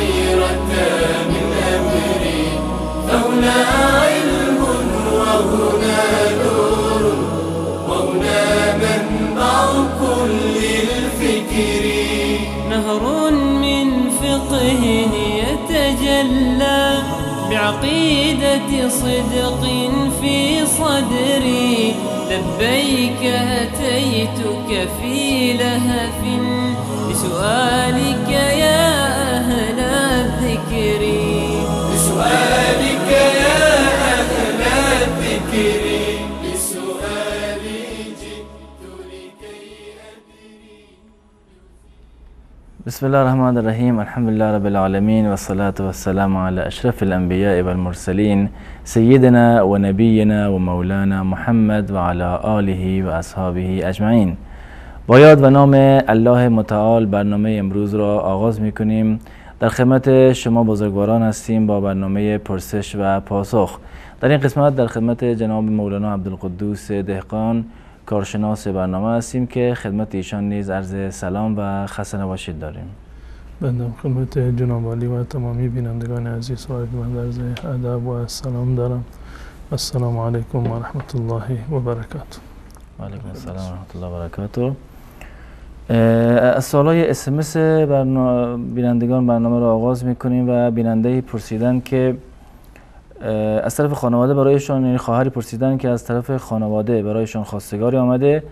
الحيرة من أمري، فهنا علم وهنا نور وهنا منبع كل الفكر. نهر من فقه يتجلى بعقيدة صدق في صدري، لبيك أتيتك في لهف لسؤالك يا أهل الذكر، لسؤالك يا أهل الذكر، لسؤالي جئت لكي أدري. بسم الله الرحمن الرحیم. الحمد لله رب العالمین و الصلاة والسلام علی اشرف الانبیاء والمرسلین سیدنا و نبینا و مولانا محمد و علی آله و اصحابه اجمعین. با یاد و نام الله متعال برنامه امروز را آغاز میکنیم. در خدمت شما بزرگواران هستیم با برنامه پرسش و پاسخ. در این قسمت در خدمت جناب مولانا عبدالقدوس دهقان کارشناس برنامه هستیم که خدمت ایشان نیز عرض سلام و خسته نباشید داریم. بنده خدمت جناب عالی و تمامی بینندگان عزیز و ارجمند عرض ادب و سلام دارم. السلام علیکم و رحمت الله و برکاته. و علیکم السلام و رحمت الله و برکاته. از سوالای SMS بینندگان برنامه را آغاز میکنیم و بیننده پرسیدن که از طرف خانواده برایشان، یعنی خواهری پرسیدن که از طرف خانواده برایشان خواستگاری آمده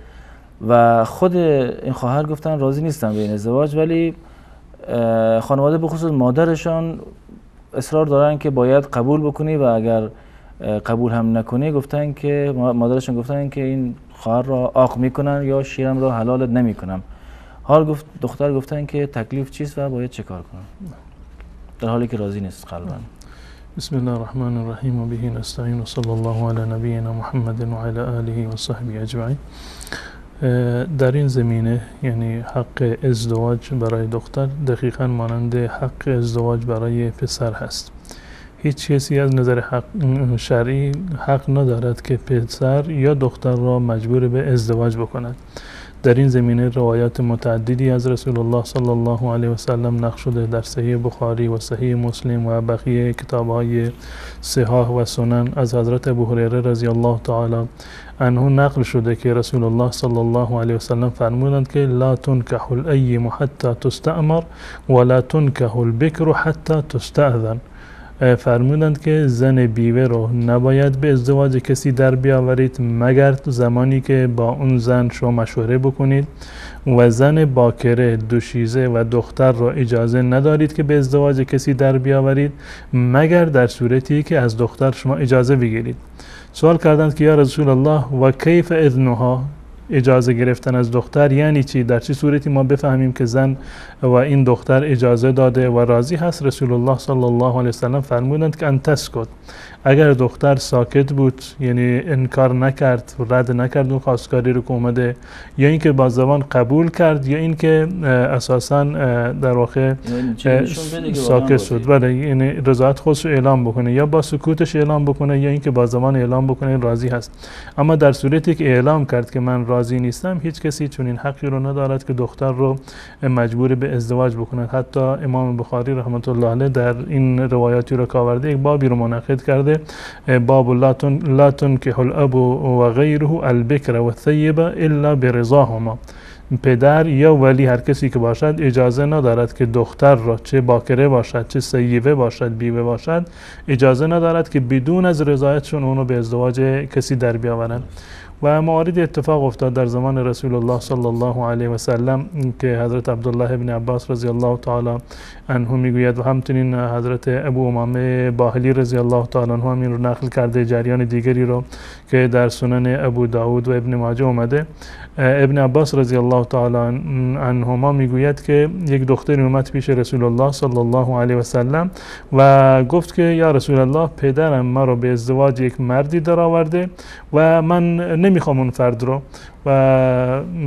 و خود این خواهر گفتن راضی نیستن به این ازدواج، ولی خانواده بخصوص مادرشان اصرار دارن که باید قبول بکنی و اگر قبول هم نکنی، گفتن که مادرشان گفتن که این خواهر را عاق میکنن یا شیرم را حلالت نمیکنم. حال گفت دختر گفتن که تکلیف چیست و باید چه کار کنم در حالی که راضی نیست قلبا. بسم الله الرحمن الرحیم و به نستعین و صلی الله علی نبینا محمد و علی آله و صحبه اجمعین. در این زمینه، یعنی حق ازدواج برای دختر دقیقا مانند حق ازدواج برای پسر هست. هیچ کسی از نظر حق شرعی حق ندارد که پسر یا دختر را مجبور به ازدواج بکند. در این زمینه روایات متعددی از رسول الله صلی الله علیه و سلم نقل شده در صحیح بخاری و صحیح مسلم و بقیه کتاب‌های صحاح و سنن. از حضرت ابو هریره رضی الله تعالی عنه نقل شده که رسول الله صلی الله علیه و سلم فرمودند که لا تنکح الأیم حتی تستأمر ولا تنکح البکر حتی تستأذن. فرمودند که زن بیوه رو نباید به ازدواج کسی در بیاورید مگر زمانی که با اون زن شما مشوره بکنید، و زن باکره، دوشیزه و دختر را اجازه ندارید که به ازدواج کسی در بیاورید مگر در صورتی که از دختر شما اجازه بگیرید. سوال کردند که یا رسول الله و کیف اذنها، اجازه گرفتن از دختر یعنی چی؟ در چه صورتی ما بفهمیم که زن و این دختر اجازه داده و راضی هست؟ رسول الله صلی الله علیه و سلم فرمودند که ان تسکت، اگر دختر ساکت بود، یعنی انکار نکرد، رد نکرد اون خواستگاری رو که اومده، یا اینکه با زبان قبول کرد، یا اینکه اساسا در واقع ساکت شد، بله، یعنی رضایت خودش رو اعلام بکنه، یا با سکوتش اعلام بکنه، یا اینکه با زبان اعلام بکنه راضی هست. اما در صورتی که اعلام کرد که من راضی نیستم، هیچ کسی چنین حقی رو ندارد که دختر رو مجبور به ازدواج بکند. حتی امام بخاری رحمت الله علیه در این روایاتی رو که آورده یک بابی رو منعقد کرده، باب لا تنکح الاب و غیره البکر و الثیبه الا برضاهما. پدر یا ولی هر کسی که باشد اجازه ندارد که دختر را، چه باکره باشد چه ثیبه باشد بیوه باشد، اجازه ندارد که بدون از رضایتشون اونو به ازدواج کسی در بیاورند. و موارد اتفاق افتاد در زمان رسول الله صلی الله علیه و سلم که حضرت عبدالله ابن عباس رضی الله تعالی عنه میگوید و همچنین حضرت ابو امامه باهلی رضی الله تعالی عنه هم این رو نقل کرده، جریان دیگری رو که در سنن ابو داود و ابن ماجه اومده. ابن عباس رضی الله تعالی عنهما میگوید که یک دختری اومد پیش رسول الله صلی الله علیه و سلم و گفت که یا رسول الله، پدرم مرا به ازدواج یک مردی درآورده و من نمیخوام اون فرد رو، و و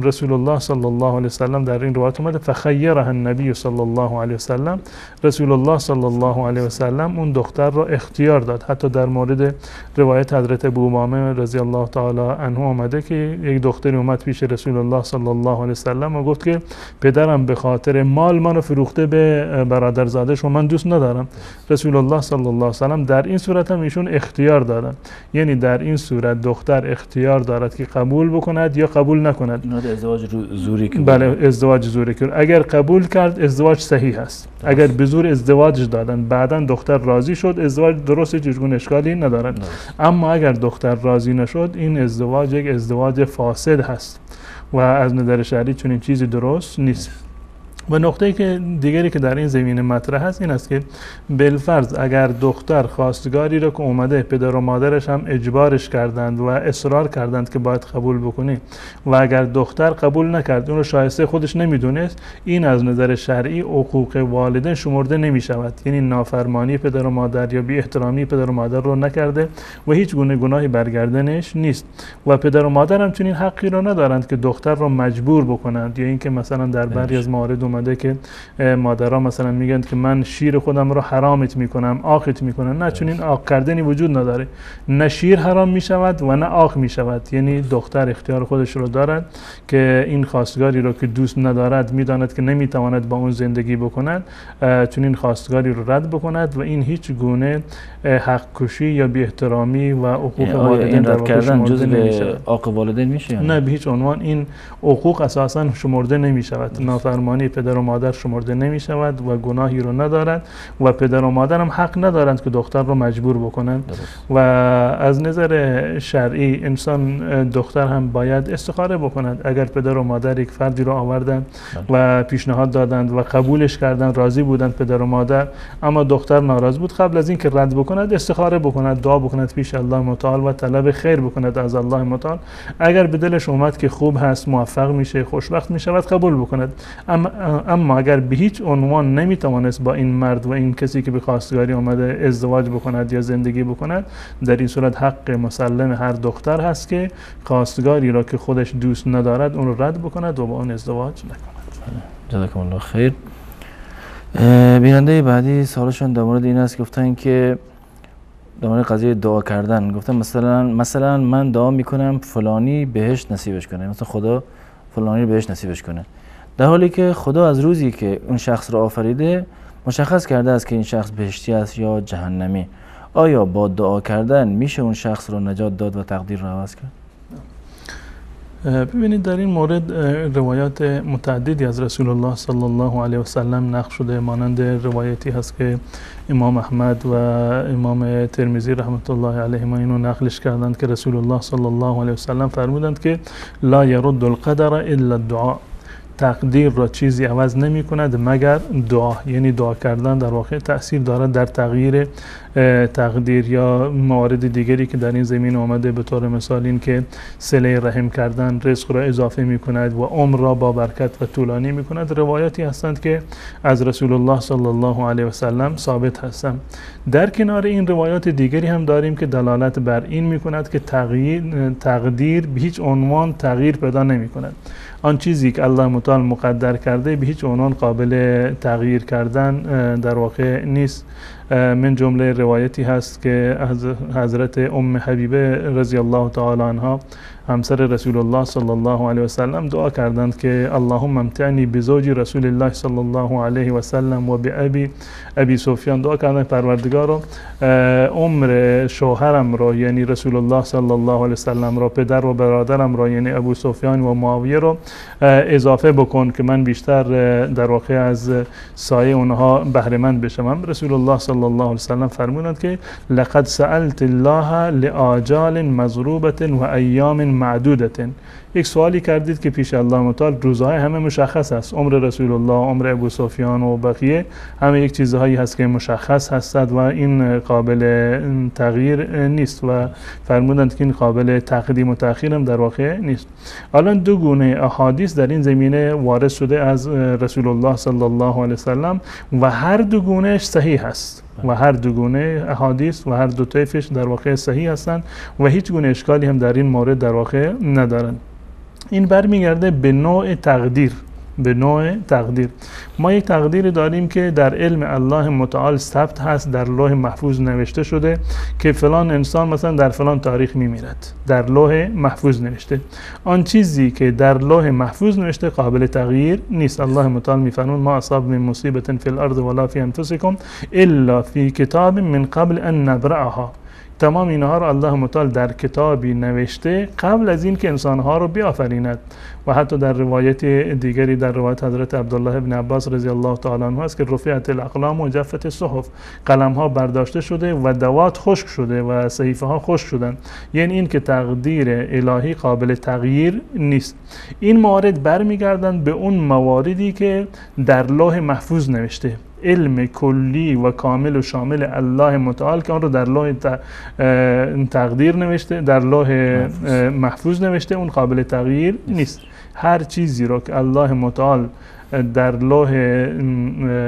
رسول الله صلی الله علیه وسلم در این روایت اومده فخیرها النبی صلی الله علیه وسلم، رسول الله صلی الله علیه وسلم اون دختر را اختیار داد. حتی در مورد روایت حضرت ابو امامه رضی الله تعالی عنه آمده که یک دختری اومد پیش رسول الله صلی الله علیه وسلم و گفت که پدرم به خاطر مال منو فروخته به برادرزاده‌اش و من دوست ندارم. رسول الله صلی الله علیه وسلم در این صورت هم ایشون اختیار دادن، یعنی در این صورت دختر اختیار دارد که قبول بکند یا قبول نکند. ازدواج زوری که بله، ازدواج زوری که اگر قبول کرد ازدواج صحیح است، اگر به زور ازدواج دادن بعدا دختر راضی شد ازدواج درست، هیچ گونه اشکالی ندارد. اما اگر دختر راضی نشد این ازدواج یک ازدواج فاسد هست و از نظر شرعی چنین چیزی درست نیست. و نقطه که دیگری که در این زمینه مطرح است این است که بالفرض اگر دختر خواستگاری را که اومده پدر و مادرش هم اجبارش کردند و اصرار کردند که باید قبول بکنی و اگر دختر قبول نکرد، اون رو شایسته خودش نمیدونست، این از نظر شرعی حقوق والدین شمرده نمی شود، یعنی نافرمانی پدر و مادر یا بی احترامی پدر و مادر رو نکرده و هیچ گونه گناهی برگردنش نیست. و پدر و مادر هم چنین حقی رو ندارند که دختر رو مجبور بکنند، یا اینکه مثلا در بعضی از موارد اومده که مادرها مثلا میگن که من شیر خودم رو حرامت میکنم، آقت میکنم. نه، چون این آق کردنی وجود نداره، نه شیر حرام میشود و نه آق میشود. یعنی دختر اختیار خودش رو دارد که این خواستگاری رو که دوست ندارد، میداند که نمیتواند با اون زندگی بکند، چون این خواستگاری رو رد بکند و این هیچ گونه حق کشی یا بی احترامی و حقوق والدین در واقع شمرده نمیشود. آق والدین میشه؟ نه، به هیچ عنوان این حقوق اساسا شمرده نمیشود. نافرمانی پدر و مادر شمرده نمی شود و گناهی رو ندارد و پدر و مادر هم حق ندارند که دختر رو مجبور بکنند. و از نظر شرعی انسان دختر هم باید استخاره بکند. اگر پدر و مادر یک فردی رو آوردند و پیشنهاد دادند و قبولش کردند، راضی بودند پدر و مادر، اما دختر ناراضی بود، قبل از اینکه رد بکند استخاره بکند، دعا بکند پیش الله متعال و طلب خیر بکند از الله متعال. اگر به دلش اومد که خوب هست، موفق میشه، خوشبخت میشود، قبول بکند. اما اگر به هیچ عنوان نمیتوانست با این مرد و این کسی که به خواستگاری آمده ازدواج بکند یا زندگی بکند، در این صورت حق مسلم هر دختر هست که خواستگاری را که خودش دوست ندارد اون رو رد بکند و با اون ازدواج نکند. جزاکم الله خیر. بیننده بعدی سوالشون در مورد این است، گفتن که در مورد قضیه دعا کردن، گفتن مثلا من دعا میکنم فلانی بهشت نصیبش کنه، مثلا خدا فلانی بهشت نصیبش کنه، در حالی که خدا از روزی که اون شخص را آفریده مشخص کرده است که این شخص بهشتی است یا جهنمی. آیا با دعا کردن میشه اون شخص را نجات داد و تقدیر را عوض کرد؟ ببینید، در این مورد روایات متعددی از رسول الله صلی الله علیه و سلم نقل شده، مانند روایتی هست که امام احمد و امام ترمذی رحمت الله علیه ما اینو نقلش کردند که رسول الله صلی الله علیه و سلم فرمودند که لا یرد القدر الا الدعاء، تقدیر را چیزی عوض نمی کند مگر دعا. یعنی دعا کردن در واقع تأثیر دارد در تغییر تقدیر یا موارد دیگری که در این زمین آمده، به طور مثال این که صله رحم کردن رزق را اضافه می کند و عمر را با برکت و طولانی می کند. روایاتی هستند که از رسول الله صلی الله علیه و سلم ثابت هستند. در کنار این روایات دیگری هم داریم که دلالت بر این می کند که تقدیر به هیچ عنوان تغییر پیدا نمی کند. آن چیزی که الله متعال مقدر کرده به هیچ عنوان قابل تغییر کردن در واقع نیست. من جمله روایتی هست که از حضرت ام حبیبه رضی الله تعالی عنها همسر رسول الله صلی الله علیه و سلم دعا کردند که اللهم امتعنی بزوج رسول الله صلی الله علیه و سلم و به ابی سفیان. دعا کردند پروردگارا عمر شوهرم را یعنی رسول الله صلی الله علیه و سلم را، پدر و برادرم را یعنی ابو سفیان و معاویه را اضافه بکن که من بیشتر در واقع از سایه اونها بهره مند بشم. رسول الله صلی الله علیه و سلم فرمودند که لقد سألت الله لآجال مضروبة و ایام معدودة. یک سوالی کردید که پیش الله متعال روزهای همه مشخص است، عمر رسول الله، عمر ابو سفیان و بقیه همه یک چیزهایی هست که مشخص هستند و این قابل تغییر نیست و فرمودند که این قابل تقدیم و تأخیر هم در واقع نیست. الان دو گونه احادیث در این زمینه وارد شده از رسول الله صلی الله علیه وسلم و هر دو گونهش صحیح است و هر دو گونه احادیث و هر دو طیفش در واقع صحیح هستند و هیچ گونه اشکالی هم در این مورد در واقع ندارند. این برمیگرده به نوع تقدیر. به نوع تقدیر ما یک تقدیری داریم که در علم الله متعال ثبت هست، در لوح محفوظ نوشته شده که فلان انسان مثلا در فلان تاریخ میمیرد، در لوح محفوظ نوشته. آن چیزی که در لوح محفوظ نوشته قابل تغییر نیست. الله متعال میفرمود ما اصاب من مصیبت فی الارض ولا فی انفسکم الا فی کتاب من قبل ان نبرأها. تمام اینها رو الله متعال در کتابی نوشته قبل از این که انسانها رو بیافریند. و حتی در روایت دیگری، در روایت حضرت عبدالله ابن عباس رضی الله تعالی عنه است که رفعت الاقلام و جفت الصحف، قلم ها برداشته شده و دوات خشک شده و صحیفه ها خشک شدن. یعنی این که تقدیر الهی قابل تغییر نیست. این موارد برمیگردن به اون مواردی که در لوح محفوظ نوشته، علم کلی و کامل و شامل الله متعال که آن رو در لوح تقدیر نوشته، در لوح محفوظ نوشته، اون قابل تغییر نیست. هر چیزی رو که الله متعال در لوح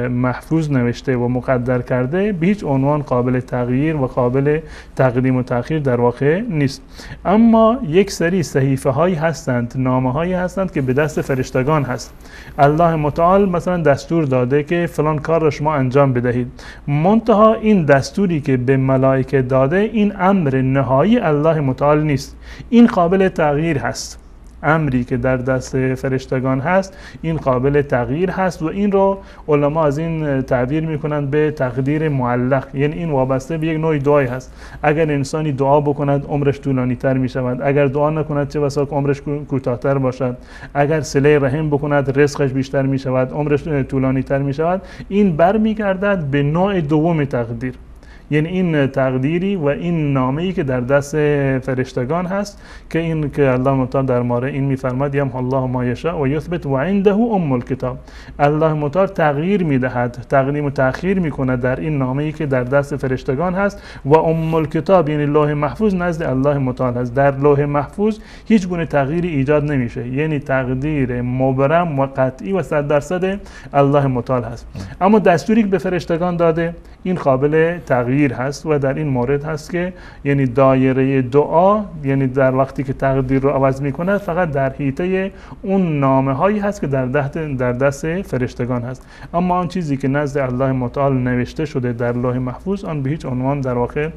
محفوظ نوشته و مقدر کرده به هیچ عنوان قابل تغییر و قابل تقدیم و تأخیر در واقع نیست. اما یک سری صحیفه هایی هستند، نامه هایی هستند که به دست فرشتگان هست. الله متعال مثلا دستور داده که فلان کار را شما انجام بدهید، منتها این دستوری که به ملائکه داده این امر نهایی الله متعال نیست، این قابل تغییر هست. امری که در دست فرشتگان هست این قابل تغییر هست و این رو علما از این تعبیر میکنند به تقدیر معلق، یعنی این وابسته به یک نوع دعای هست. اگر انسانی دعا بکند عمرش طولانی تر میشود، اگر دعا نکند چه بسا که عمرش کوتاه‌تر باشد، اگر صله رحم بکند رزقش بیشتر میشود، عمرش طولانی تر میشود. این برمیگردد به نوع دوم تقدیر، یعنی این تقدیری و این نامه‌ای که در دست فرشتگان هست که این که الله متعال در مورد این می‌فرماد یم الله ما یشاء و یثبت و عنده ام الکتاب. الله متعال تغییر می‌دهد، تقدیم و تأخیر می‌کند در این نامه‌ای که در دست فرشتگان هست و ام الکتاب یعنی لوح محفوظ نزد الله متعال هست. در لوح محفوظ هیچ گونه تغییری ایجاد نمیشه، یعنی تقدیر مبرم و قطعی و 100% الله متعال هست. اما دستوری که به فرشتگان داده این قابل تغییر هست و در این مورد هست که یعنی دایره دعا، یعنی در وقتی که تقدیر رو عوض میکند فقط در حیطه اون نامه هایی هست که در دست فرشتگان هست. اما آن چیزی که نزد الله متعال نوشته شده در لوح محفوظ آن به هیچ عنوان در واقع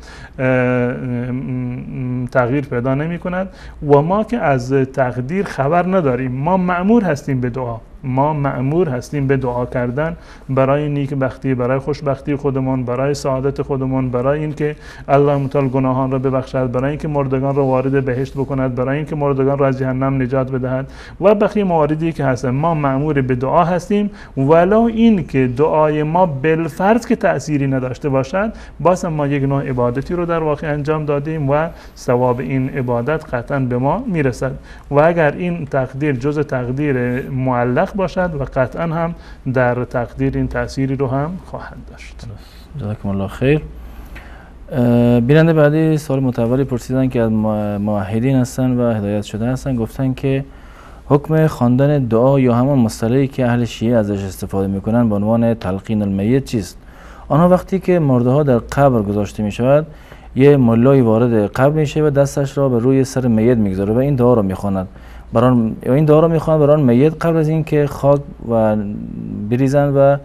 تغییر پیدا نمی کند و ما که از تقدیر خبر نداریم، ما مأمور هستیم به دعا، ما مأمور هستیم به دعا کردن برای نیکبختی، برای خوشبختی خودمان، برای سعادت خودمان، برای اینکه الله متعال گناهان را ببخشد، برای اینکه مردگان را وارد بهشت بکند، برای اینکه مردگان را از جهنم نجات بدهد و بقیه مواردی که هستند. ما مأمور به دعا هستیم، ولو این که دعای ما بالفرض که تأثیری نداشته باشد، باز ما یک نوع عبادتی رو در واقع انجام دادیم و ثواب این عبادت قطعا به ما میرسد. و اگر این تقدیر جزء تقدیر معلق باشد و قطعا هم در تقدیر این تأثیری رو هم خواهد داشت. جزاکم الله خیر. بیننده بعدی سوال متولی پرسیدن که از موحدین هستن و هدایت شده هستن، گفتن که حکم خواندن دعا یا همان مصطلحی که اهل شیعه ازش استفاده میکنن به عنوان تلقین المیت چیست؟ آنها وقتی که مرده ها در قبر گذاشته میشود یه ملایی وارد قبر میشه و دستش را به روی سر میت میگذاره و این دعا را میخواند. این دعا را میخوان بران میت قبل از اینکه خاک و بریزن و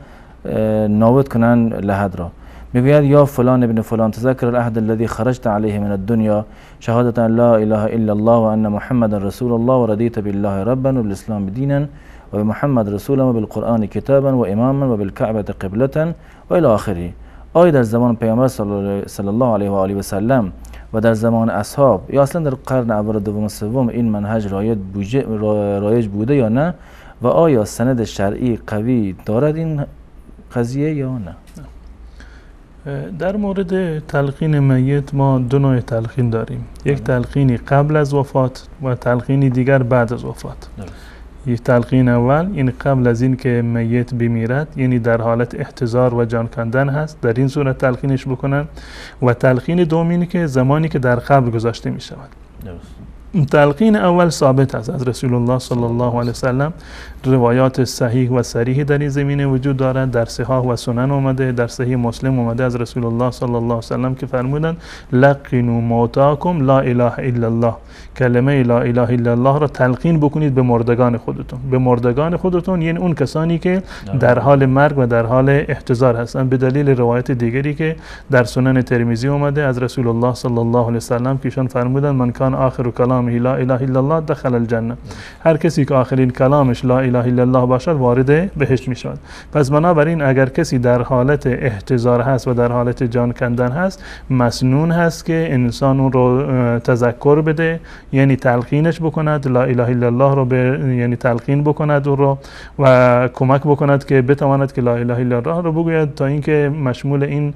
نابود کنن لحد را. میگوید یا فلان ابن فلان تذکر العهد الذي خرجت عليه من الدنيا شهادة لا اله الا الله وان محمد رسول الله ورضيت بالله ربا وبالاسلام دينا وبمحمد رسولا وبالقرآن كتابا واماما وبالكعبة قبلة والى آخره. آیا در زمان پیامبر صلی الله علیه و آله و سلم و در زمان اصحاب یا اصلا در قرن اول دوم و سوم این منهج رایج بوده یا نه؟ و آیا سند شرعی قوی دارد این قضیه یا نه؟ در مورد تلقین میت ما دو نوع تلقین داریم، یک تلقینی قبل از وفات و تلقینی دیگر بعد از وفات. یک تلقین اول یعنی قبل از این که میت بمیرد، یعنی در حالت احتضار و جان کندن هست، در این صورت تلقینش بکنن. و تلقین دوم اینه که زمانی که در قبر گذاشته می شود. تلقین اول ثابت است از رسول الله صلی الله علیه وسلم، روایات صحیح و صریح در این زمینه وجود دارد، در صحاح و سنن اومده، در صحیح مسلم اومده از رسول الله صلی الله علیه وسلم که فرمودند لقنوا موتاکم لا اله الا الله، کلمه لا اله الا الله را تلقین بکنید به مردگان خودتون، به مردگان خودتون یعنی اون کسانی که در حال مرگ و در حال احتضار هستند، به دلیل روایت دیگری که در سنن ترمذی اومده از رسول الله صلی الله علیه وسلم که ایشان فرمودند من کان آخر کلامه لا اله الا الله دخل الجنه، هر کسی که آخرین کلامش لا اله الا الله باشد وارد بهشت می شود. پس بنابراین اگر کسی در حالت احتضار هست و در حالت جان کندن هست، مسنون هست که انسان اون رو تذکر بده، یعنی تلقینش بکند، لا اله الا الله رو یعنی تلقین بکند اون رو و کمک بکند که بتواند که لا اله الا الله رو بگوید تا اینکه مشمول این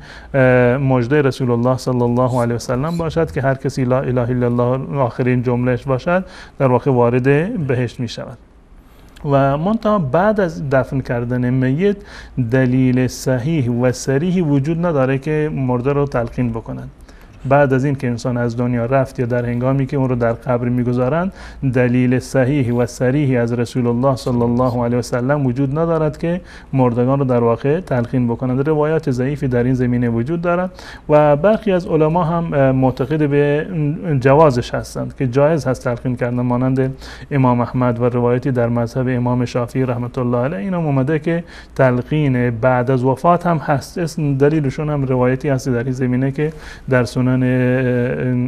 مژده رسول الله صلی الله علیه و سلم باشد که هر کسی لا اله الا الله آخرین جملهش باشد در واقع وارد بهشت می شود. و منتها بعد از دفن کردن میت دلیل صحیح و صریحی وجود نداره که مرده رو تلقین بکنند. بعد از این که انسان از دنیا رفت یا در هنگامی که اون رو در قبر میگذارند، دلیل صحیح و صریحی از رسول الله صلی الله علیه و سلم وجود ندارد که مردگان رو در واقع تلقین بکنند. روایات ضعیفی در این زمینه وجود دارد و برخی از علما هم معتقد به جوازش هستند که جایز هست تلقین کردن، مانند امام احمد و روایتی در مذهب امام شافعی رحمت الله علیه این هم اومده که تلقین بعد از وفات هم هست. دلیلشون هم روایتی هست در این زمینه که در سنن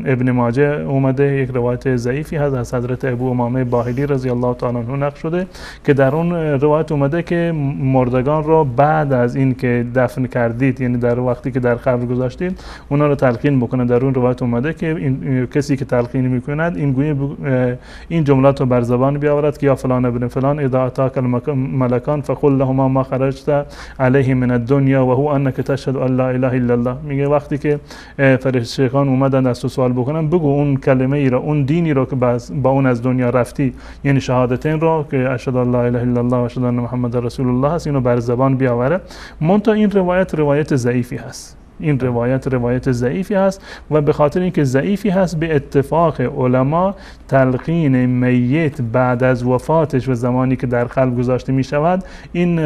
ابن ماجه اومده، یک روایت ضعیفی هست از حضرت ابو امامه باهلی رضی الله تعالی عنه نقل شده که در اون روایت اومده که مردگان را بعد از این که دفن کردید، یعنی در وقتی که در قبر گذاشتید، اونا رو تلقین بکنه. در اون روایت اومده که این کسی که تلقین میکند این گویی این جملات رو بر زبان بیاورد که یا فلان ابن فلان اذا اتاک الملکان فقل لهما ما خرجت علیه من الدنیا وهو انک تشهد ان لا اله الا الله. میگه وقتی که فرشتگان اومدن از تو سوال بکنن، بگو اون کلمه ای را، اون دینی را که با اون از دنیا رفتی، یعنی شهادتین را که اشهد ان لا اله الا الله و اشهد ان محمد رسول الله هست، اینو بر زبان بیاوره. منتها این روایت روایت ضعیفی هست. این روایت روایت ضعیفی هست و به خاطر اینکه ضعیفی هست به اتفاق علما تلقین میت بعد از وفاتش و زمانی که در قلب گذاشته می شود این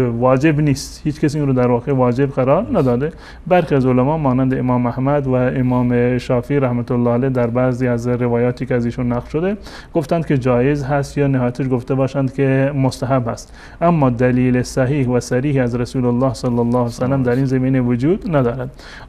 واجب نیست. هیچ کسی این رو در واقع واجب قرار نداده. برخی از علما مانند امام احمد و امام شافعی رحمت الله علیه در بعضی از روایاتی که از ایشون نقل شده گفتند که جایز هست یا نهایتش گفته باشند که مستحب است، اما دلیل صحیح و صریح از رسول الله صلی الله علیه و سلم در این زمینه وجود ندارد.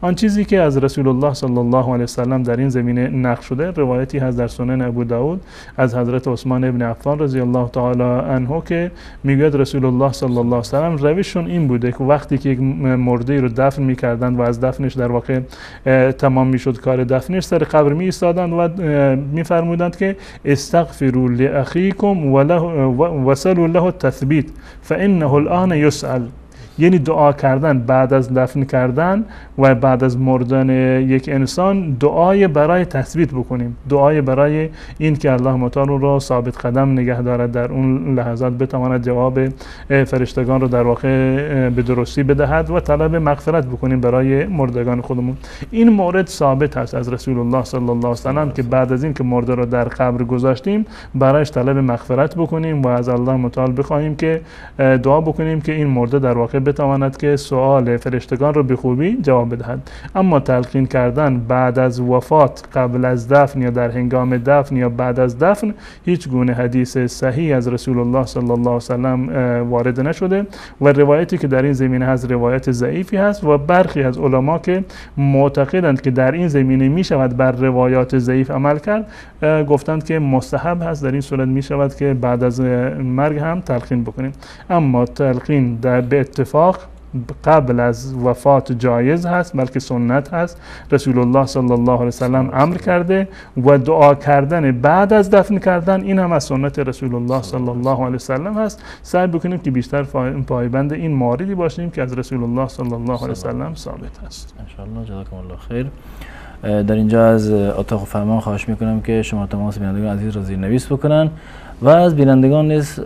آن چیزی که از رسول الله صلی الله علیه و سلم در این زمینه نقل شده روایتی هست در سنن ابو داود از حضرت عثمان ابن عفان رضی الله تعالی عنه که میگوید رسول الله صلی الله علیه و سلم روششون این بوده که وقتی که یک مرده رو دفن میکردند و از دفنش در واقع تمام میشد کار دفنش، سر قبر می ایستادند و میفرمودند که استغفروا لاخیکم وسلوا له التثبیت فانه الان یسأل. یعنی دعا کردن بعد از دفن کردن و بعد از مردن یک انسان، دعای برای تثبیت بکنیم، دعای برای این که الله متعال رو ثابت قدم نگه دارد، در اون لحظات بتواند جواب فرشتگان رو در واقع به درستی بدهد و طلب مغفرت بکنیم برای مردگان خودمون. این مورد ثابت هست از رسول الله صلی الله علیه و سلم که بعد از این که مرده رو در قبر گذاشتیم برایش طلب مغفرت بکنیم و از الله متعال بخواهیم که دعا بکنیم که این مرده در واقع بتواند که سوال فرشتگان رو به خوبی جواب بدهد. اما تلقین کردن بعد از وفات، قبل از دفن یا در هنگام دفن یا بعد از دفن، هیچ گونه حدیث صحیح از رسول الله صلی الله علیه و سلم وارد نشده و روایتی که در این زمینه هست روایت ضعیفی هست و برخی از علما که معتقدند که در این زمینه می شود بر روایات ضعیف عمل کرد گفتند که مستحب هست، در این صورت می شود که بعد از مرگ هم تلقین بکنیم. اما تلقین در به اتفاق قبل از وفات جایز هست، بلکه سنت هست. رسول الله صلی الله علیه و سلم امر کرده و دعا کردن بعد از دفن کردن این هم از سنت رسول الله صلی الله علیه و سلم هست. سعی بکنیم که بیشتر پایبند این مواردی باشیم که از رسول الله صلی الله علیه و سلم ثابت است. ان شاء الله. جزاکم الله خیر. در اینجا از اتاق فرمان خواهش میکنم که شما تماس بینندگان عزیز را زیرنویس بکنن و از بینندگان نیز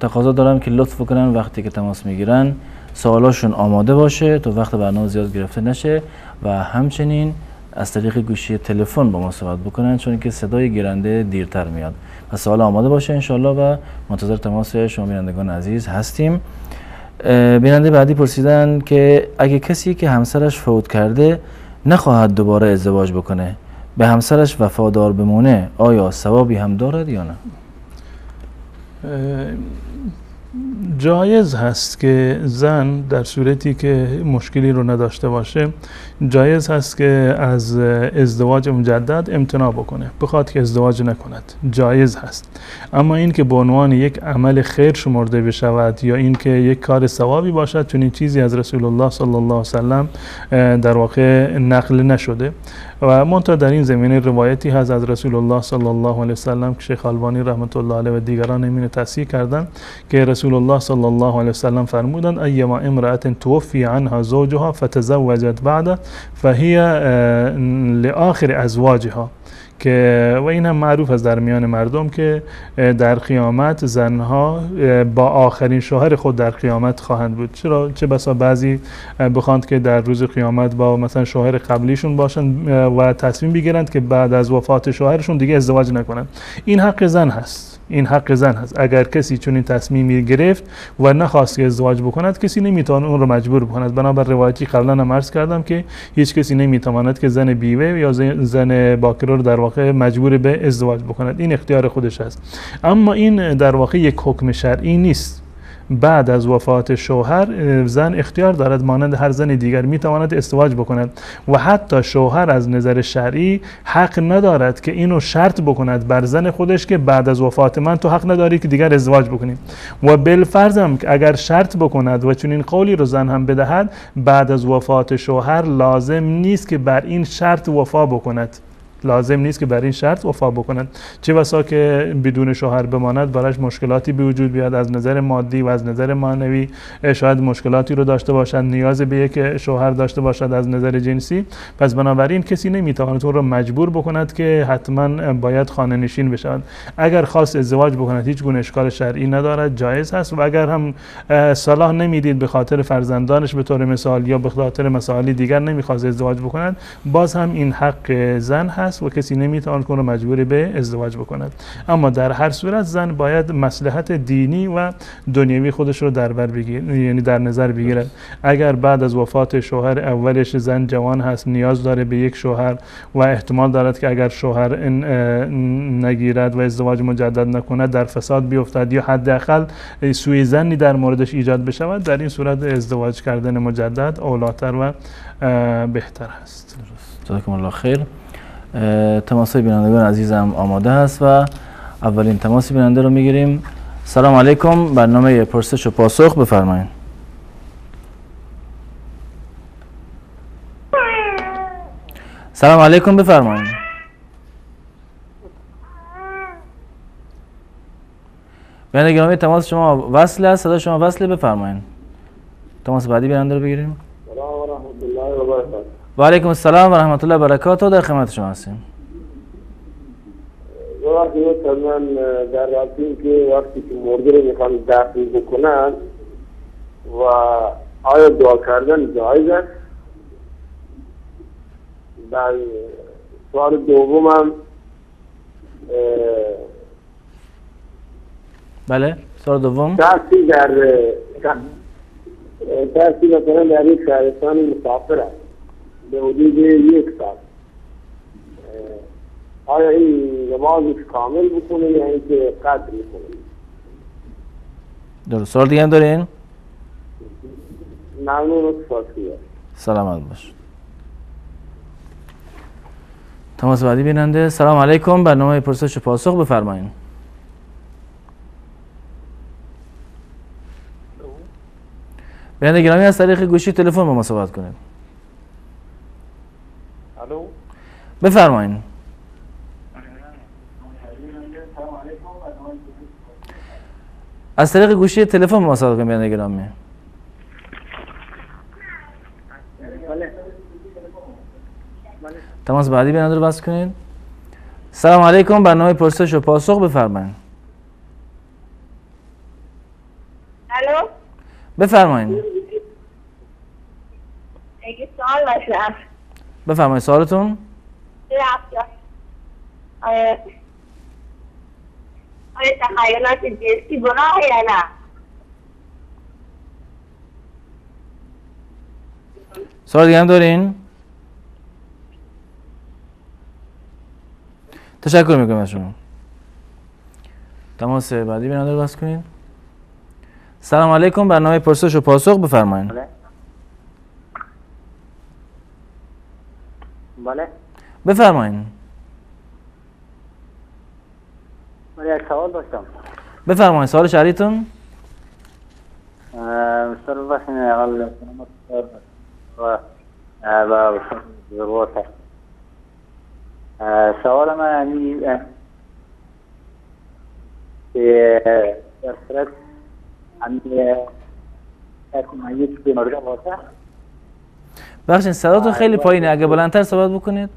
تقاضا دارم که لطف بکنن وقتی که تماس میگیرن سوالاشون آماده باشه تا وقت برنامه زیاد گرفته نشه و همچنین از طریق گوشی تلفن با ما صحبت بکنن، چون که صدای گیرنده دیرتر میاد. پس سوال آماده باشه انشالله و منتظر تماس شما بینندگان عزیز هستیم. بیننده بعدی پرسیدن که اگه کسی که همسرش فوت کرده نخواهد دوباره ازدواج بکنه، به همسرش وفادار بمونه، آیا ثوابی هم دارد یا نه؟ جایز هست که زن در صورتی که مشکلی رو نداشته باشه، جایز هست که از ازدواج مجدد امتناع بکنه، بخواد که ازدواج نکند، جایز هست. اما این که به عنوان یک عمل خیر شمرده بشود یا این که یک کار ثوابی باشد، چنین چیزی از رسول الله صلی الله علیه و سلم در واقع نقل نشده. و منتها در این زمینه روایتی هست از رسول الله صلی الله علیه و سلم که شیخ البانی رحمت الله علیه و دیگران همین تصحیح کردند که رسول الله صلی الله علیه و سلم فرمودند ایما امرأة توفی عنها زوجها فتزوجت بعد فهي لآخر ازواجها، که و این هم معروف است در میان مردم که در قیامت زنها با آخرین شوهر خود در قیامت خواهند بود. چرا؟ چه بسا بعضی بخواند که در روز قیامت با مثلا شوهر قبلیشون باشند و تصمیم بگیرند که بعد از وفات شوهرشون دیگه ازدواج نکنند. این حق زن هست، این حق زن هست. اگر کسی چنین تصمیمی گرفت و نخواست که ازدواج بکند، کسی نمیتواند اون رو مجبور بکند. بنابر روایتی قبلا هم عرض کردم که هیچ کسی نمیتواند که زن بیوه یا زن باکره رو در واقع مجبور به ازدواج بکند، این اختیار خودش هست. اما این در واقع یک حکم شرعی نیست. بعد از وفات شوهر زن اختیار دارد، مانند هر زن دیگر میتواند ازدواج بکند و حتی شوهر از نظر شرعی حق ندارد که اینو شرط بکند بر زن خودش که بعد از وفات من تو حق نداری که دیگر ازدواج بکنی. و بالفرض هم اگر شرط بکند و چنین قولی رو زن هم بدهد، بعد از وفات شوهر لازم نیست که بر این شرط وفا بکند، لازم نیست که بر این شرط وفا بکند. چه بسا که بدون شوهر بماند، براش مشکلاتی به وجود بیاد، از نظر مادی و از نظر معنوی شاید مشکلاتی رو داشته باشد، نیاز به یک شوهر داشته باشد از نظر جنسی. پس بنابراین کسی نمیتواند اون رو مجبور بکند که حتما باید خانه نشین بشود. اگر خواست ازدواج بکند هیچ گونه اشکال شرعی ندارد، جایز هست. و اگر هم صلاح نمیدید به خاطر فرزندانش به طور مثال یا به خاطر مسائل دیگر نمیخواست ازدواج بکند، باز هم این حق زن هست و کسی نمیتواند که مجبور به ازدواج بکند. اما در هر صورت زن باید مصلحت دینی و دنیوی خودش رو در بر بگیره، یعنی در نظر بگیرد. اگر بعد از وفات شوهر اولش زن جوان هست، نیاز داره به یک شوهر و احتمال دارد که اگر شوهر نگیرد و ازدواج مجدد نکند در فساد بیفتد یا حداقل سوء ظنی در موردش ایجاد بشود، در این صورت ازدواج کردن مجدد اولاتر و بهتر است. جزاکم الله خیر. تماس بینندگان عزیزم آماده هست و اولین تماس بیننده رو میگیریم. سلام علیکم، برنامه پرسش و پاسخ، بفرمایید. سلام علیکم، بفرمایید. بیننده گرامی تماس شما وصل است، صدا شما وصله، بفرمایید. تماس بعدی بیننده رو بگیریم. سلام و رحمت الله و برکاته. و علیکم السلام و رحمت الله و برکاته، در خدمت شما هستیم. من در رابطه که وقتی که مرده رو میخوان دفن بکنن و آیا دعا کردن جایز است؟ در سوال دومم بله، سوال دوم شخصی مثلا در یک شهرستان مسافر است به حدود 1 سال، آیا این نمازش کامل بکنه یا اینکه قطع میکنه؟ درست. سوال دیگه هم دارین؟ ممنون و سپاسگزارم. سلامت باش. تماس بعدی بیننده. سلام علیکم، برنامه پرسش و پاسخ، بفرمایید. بیننده گرامی از طریق گوشی تلفن با ما صحبت کنید. الو، بفرمایید. از طریق گوشی تلفن با ما صحبت کنید بیننده گرامی. تماس بعدی بیننده رو بس کنید. سلام علیکم، برنامه پرسش و پاسخ، بفرمایید. الو، بفرمایید. یک سوال داشتم. بفرمایید سوالتون. آیا تخیلات جنسی گناه یا نه؟ سوال دیگه هم دارین؟ تشکر میکنم از شما. تماس بعدی بیننده رو باز کنید. سلام علیکم، برنامه پرسش و پاسخ بفرمایید. بله. بفرمایید. من یک سوال داشتم. بفرمایید سوال شهریتون. سوال من که در صورت بخشین صداتون خیلی پایینه، اگه بلندتر صحبت بکنید.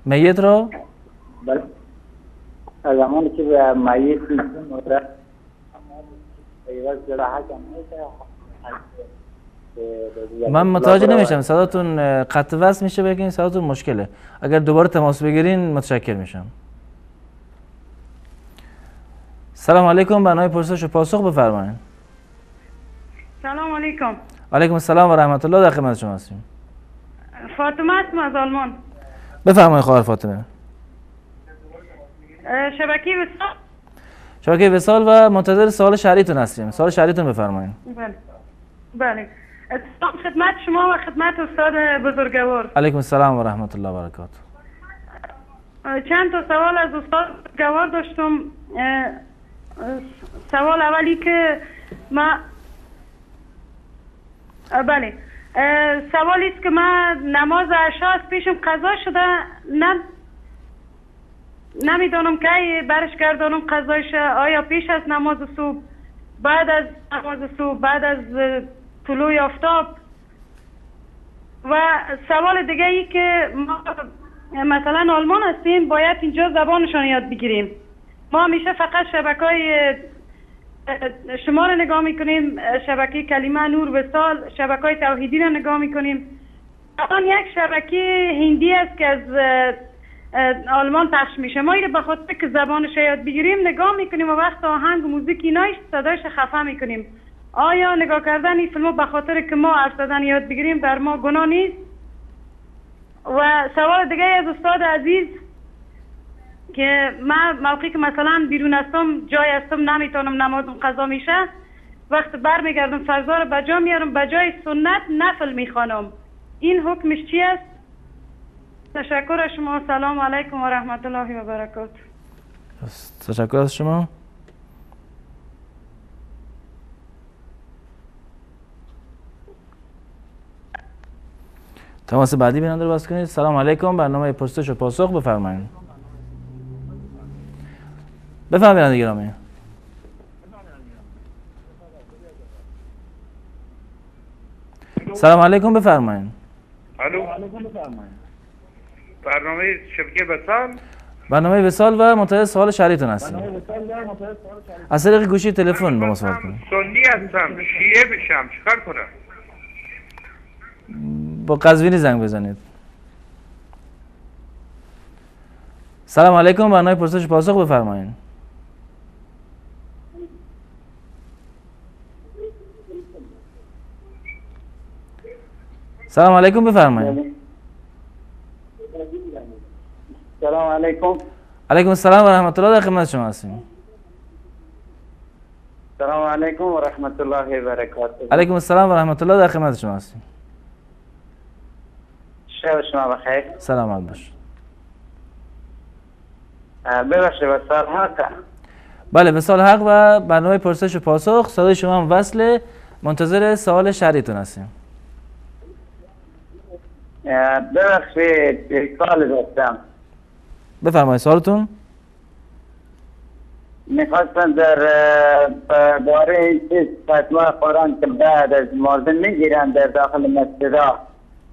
میت را؟ بله، زمانی که میت من متوجه نمیشم، صداتون قطع وصل میشه، بگین صداتون مشکله. اگر دوباره تماس بگیرین متشکر میشم. سلام علیکم، برنامه پرسش و پاسخ بفرمایید. سلام علیکم. علیکم السلام و رحمت الله، در خدمت شما هستیم. فاطمه هستم از آلمان. بفرمایید خواهر فاطمه. شبکه وصال. شبکه وصال و منتظر سوال شهریتون هستیم. سوال شهریتون بفرمایید. بله. بله. سلام خدمت شما و خدمت استاد بزرگوار. علیکم السلام و رحمت الله و برکاته. چند تا سوال از استاد بزرگوار داشتم. سوال اولی که ما بله، سوالی است که من نماز عشاء از پیشم قضا شده، نمیدانم کی برش گردانم قضایش، آیا پیش از نماز صبح، بعد از نماز صبح، بعد از طلوع آفتاب. و سوال دیگه ای که ما مثلا آلمان هستیم، باید اینجا زبانشان یاد بگیریم. ما همیشه فقط شبکه‌های شما رو نگاه میکنیم، شبکه کلمه نور وصال، شبکه‌های توحیدی رو نگاه میکنیم. الان یک شبکه هندی است که از آلمان پخش میشه، ما اینو به خاطر که زبانش یاد بگیریم نگاه میکنیم و وقت آهنگ و موزیک اینایش صدایش خفه میکنیم. آیا نگاه کردن این فیلمو به خاطر که ما حرف زدن یاد بگیریم بر ما گناه نیست؟ و سوال دیگه از استاد عزیز که من موقعی که مثلا بیرون هستم، جای هستم، نمیتونم نمازم قضا میشه، وقت برمیگردم فرضا رو بجا میارم، بجای سنت نفل میخوانم، این حکمش چی است؟ تشکر از شما. سلام علیکم و رحمت الله و برکاته. تشکر از شما. تماس بعدی بیننده رو باز کنید. سلام علیکم، برنامه پرسش و پاسخ بفرمایید. بفرمایید بیننده گرامی. سلام علیکم، بفرمایید. الو، برنامه شبکه وصال. برنامه وصال و منتظر سوال شهریتون هستیم. از طریق گوشی تلفن با ما صحبت کنید. سنی هستم، شیعه بشم چیکار کنم؟ با قزوینی زنگ بزنید. سلام علیکم، برنامه پرسش پاسخ بفرمایید. سلام علیکم، بفرمایید. سلام علیکم. علیکم السلام و رحمت الله، در خدمت شما هستیم. سلام علیکم و رحمت الله و برکاته. علیکم السلام و رحمت الله، در خدمت شما هستیم. شب شما بخیر. سلامت باش. ببخشید، وصال حق. بله، وصال حق و برنامه پرسش و پاسخ. صدای شما هم وصله، منتظر سوال شهریتون هستیم. ببخشید سوال داشتم. بفرمایید سوالتون. میخواستم در باره این چیز فتوا قرآن که بعد از مردم میگیرن در داخل مسجدها،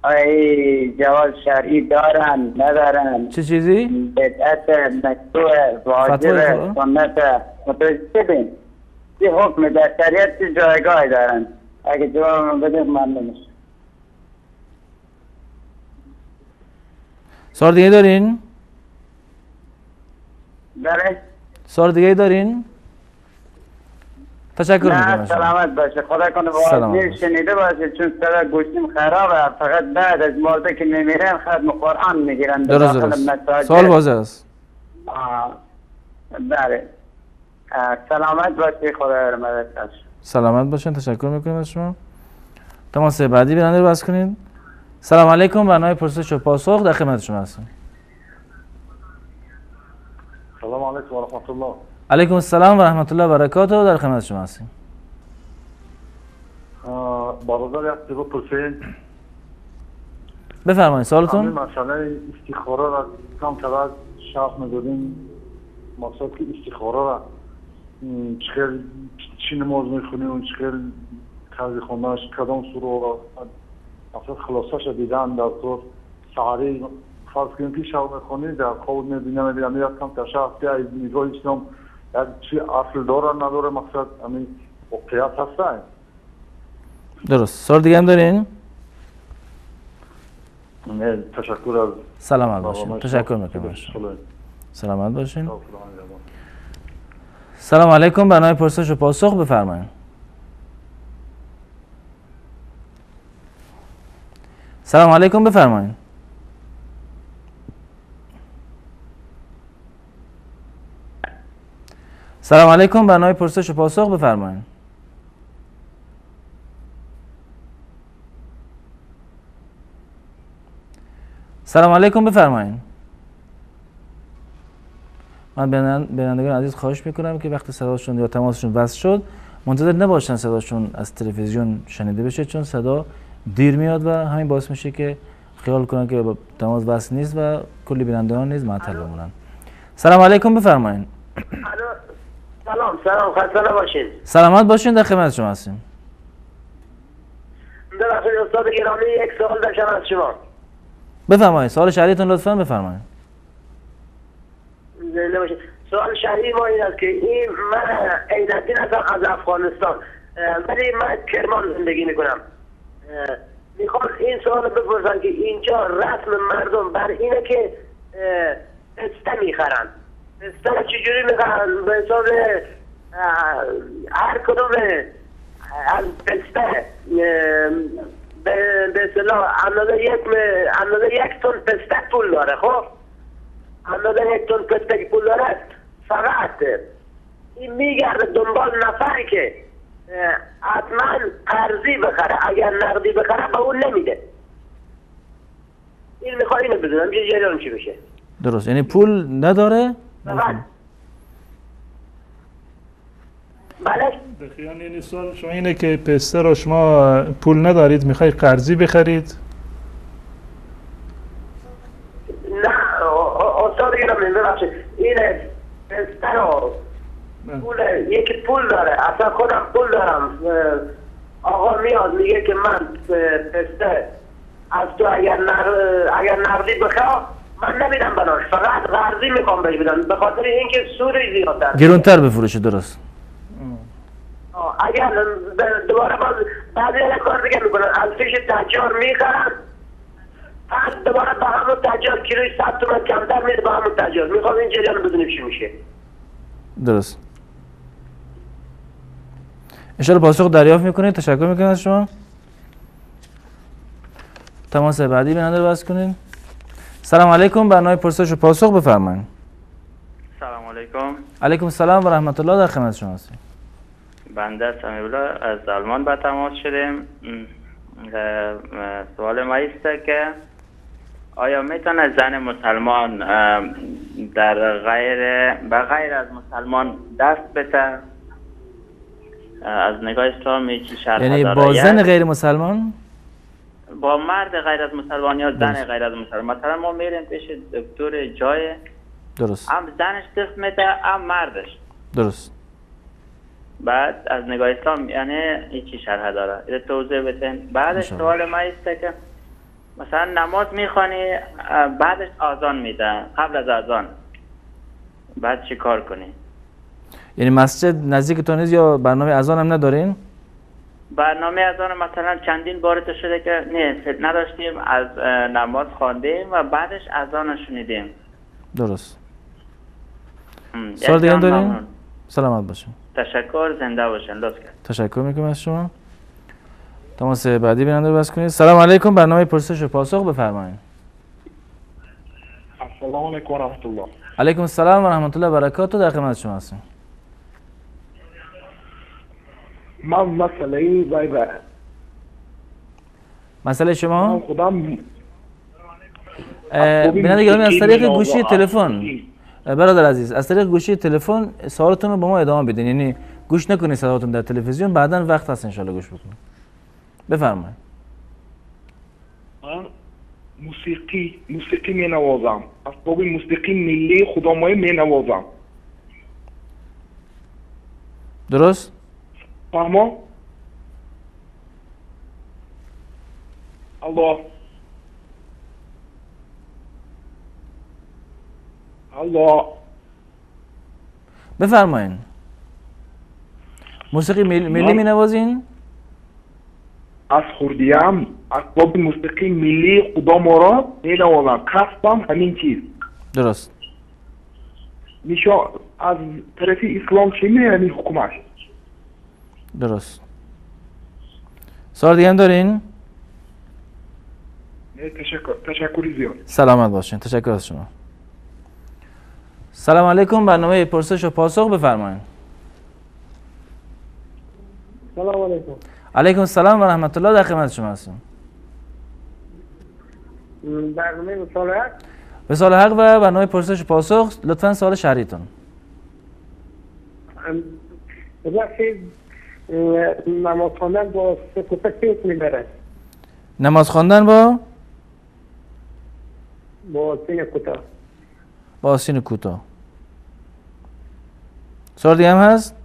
آیا جواز شرعی دارن ندارن؟ چه چیزی؟ بدعت مشروع واجب سنت متوجه شدین؟ چه حکم در شریعت چه جایگاهی دارن؟ اگه جواب من بده ممنون میشم. سوال دیگه دارین؟ بله. سوال دیگه دارین؟ تشکر میکنم. سلامت باشه، خدا کنه واضح شنیده باشه، چون صدا گوشیم خرابه. فقط بعد از مرده که میمیرن ختم قرآن میگیرن. درست. سوال واضح است. بله. سلامت باشی، خدا مدد باشه. سلامت باشین، تشکر میکنم از شما. تماس بعدی بیننده رو باز کنید. سلام علیکم، برنامه پرسش و پاسخ در خدمت شما هستم. سلام علیکم و رحمت الله. علیکم السلام و رحمت الله و برکاته، در خدمت شما هستیم. برادر یک بپرسین. بفرمایید سوالتون. همین مسئله استخاره را کم تر شرح می‌دادیم. مقصد که استخاره را چخیل چی نماز میخونیم و چخیل طرز خوندنش کدام سوره را مقصد خلاصش را دیدن در طور سحری فرض کنیم که شب میخونیم در خواب میبینم میبینم یک کم تر شرح که از نگاه اسلام یک چی اصل داره نداره، مقصد همین واقعیت هسته. درست. سوال دیگه هم دارین؟ نه، تشکر از سلامت باشین. تشکر میکنم. سلامت باشین. سلام علیکم، برنامه پرسش و پاسخ بفرمایید. سلام علیکم، بفرمایید. سلام علیکم، برنامه پرسش و پاسخ بفرمایید. سلام علیکم، بفرمایید. من بینندگان عزیز خواهش میکنم که وقتی صداشون یا تماسشون وصل شد منتظر نباشن صداشون از تلویزیون شنیده بشه، چون صدا دیر میاد و همین باعث میشه که خیال کنن که تماس وصل نیست و کلی بینندگان نیز معطل بمونن. سلام علیکم، بفرمایید. سلام سلام، خسته نباشین. سلامت باشین، در خدمت شما هستیم. ببخشید استاد گرامی، یک سوال داشتم از شما. بفرمایید، سوال شرعیتون لطفاً بفرمایید. سوال شرعی ما این است که این من عین‌الدین هستم از افغانستان، ولی من کرمان زندگی میکنم. میخوام این سوال بپرسم که اینجا رسم مردم بر اینه که پسته میخرن. پسته چجوری میخرن؟ به حساب هر کدوم از پسته به اصطلاح اندازه یک تن پسته پول داره. خب اندازه یک تن پسته که پول داره، فقط این میگرده دنبال نفری که حتما قرضی بخره، اگر نقدی بخره به اون نمیده. این میخواد اینو بدونم که جریان چی بشه. درست، یعنی پول نداره؟ بله. دقیقاً یعنی سوال شما اینه که پسته رو شما پول ندارید میخوای قرضی بخرید؟ نه استاد گرامی ببخشید، این پسته رو پول یکی پول داره، اصلا خودم پول دارم، آقا میاد میگه که من پسته از تو اگر نقدی بخوام من نمیدم بناش، فقط قرضی میخوام بهش بدم به خاطر اینکه سود زیادتر گرونتر بفروشه. درست. اگر دوباره باز بعضی کار دیگه میکنن، از پیش تجار میخرن، بعد دوباره به همون تجار کیلوی 100 تومن کمتر میده به همون تجار. میخوام این جریان بدونیم چی میشه. درست. انشاءالله پاسخ دریافت میکنید. تشکر میکنم از شما. تماس بعدی بیننده رو باز کنید. سلام علیکم، برنامه پرسش و پاسخ بفرمایید. سلام علیکم. علیکم السلام و رحمت الله، در خدمت شما هستیم. بنده سمیع‌الله از آلمان به تماس شدیم. سوال ما است که آیا میتونه زن مسلمان در غیر به غیر از مسلمان دست بده؟ از نگاه اسلام چی شرط یعنی با زن غیر مسلمان؟ با مرد غیر از مسلمان یا زن غیر از مسلمان. مثلا ما میریم پیش دکتر جای، درست، هم زنش دست میده هم مردش. درست. بعد از نگاه اسلام یعنی چی شرح داره؟ اینو توضیح بدین. بعدش سوال ما است که مثلا نماز میخوانی بعدش آذان میده، قبل از آذان بعد چی کار کنی؟ یعنی مسجد نزدیک تو نیست یا برنامه اذان هم ندارین؟ برنامه از آن مثلا چندین بار تو شده که نه نداشتیم، از نماز خواندیم و بعدش اذان شنیدیم. درست. سوال دیگه دارین؟ سلامت باشین. تشکر، زنده باشین، لطف کردید. تشکر میکنم از شما. تماس بعدی بیننده رو بس کنید. سلام علیکم، برنامه پرسش و پاسخ بفرمایید. السلام علیکم و رحمت الله. علیکم السلام و رحمت الله و برکاته، در خدمت شما هستیم. من مسئله وای مسئله شما؟ من خودم بیننده گرامی از طریق گوشی تلفن، برادر عزیز از طریق گوشی تلفن سوالتون رو با ما ادامه بدین، یعنی گوش نکنید صداتون در تلویزیون، بعدا وقت هست انشالله گوش بکنید. بفرمایید. من موسیقی می نوازم، اسباب موسیقی ملی خودمای می نوازم. درست؟ فهمو؟ الله الله. بفرمایین. موسیقی ملی می نوازین؟ از خوردیم اسباب موسیقی ملی خدا ما را می نوازم، کسبم همین چیز. درست. میشه از طرف اسلام چی می همین حکومت. درست. سوال دیگه هم دارین؟ نه تشکر زیاد. سلامت باشین، تشکر از شما. سلام علیکم، برنامه پرسش و پاسخ بفرمایید. سلام علیکم. علیکم السلام و رحمت الله، در خدمت شما هستم. برنامه وصال حق. وصال حق و برنامه پرسش و پاسخ، لطفاً سوال شهریتون. ببخشید نماز خواندن با سکوت چه حکمی دارد؟ نماز خواندن با آستین کوتاه. با آستین کوتاه. سوال دیگه هم هست؟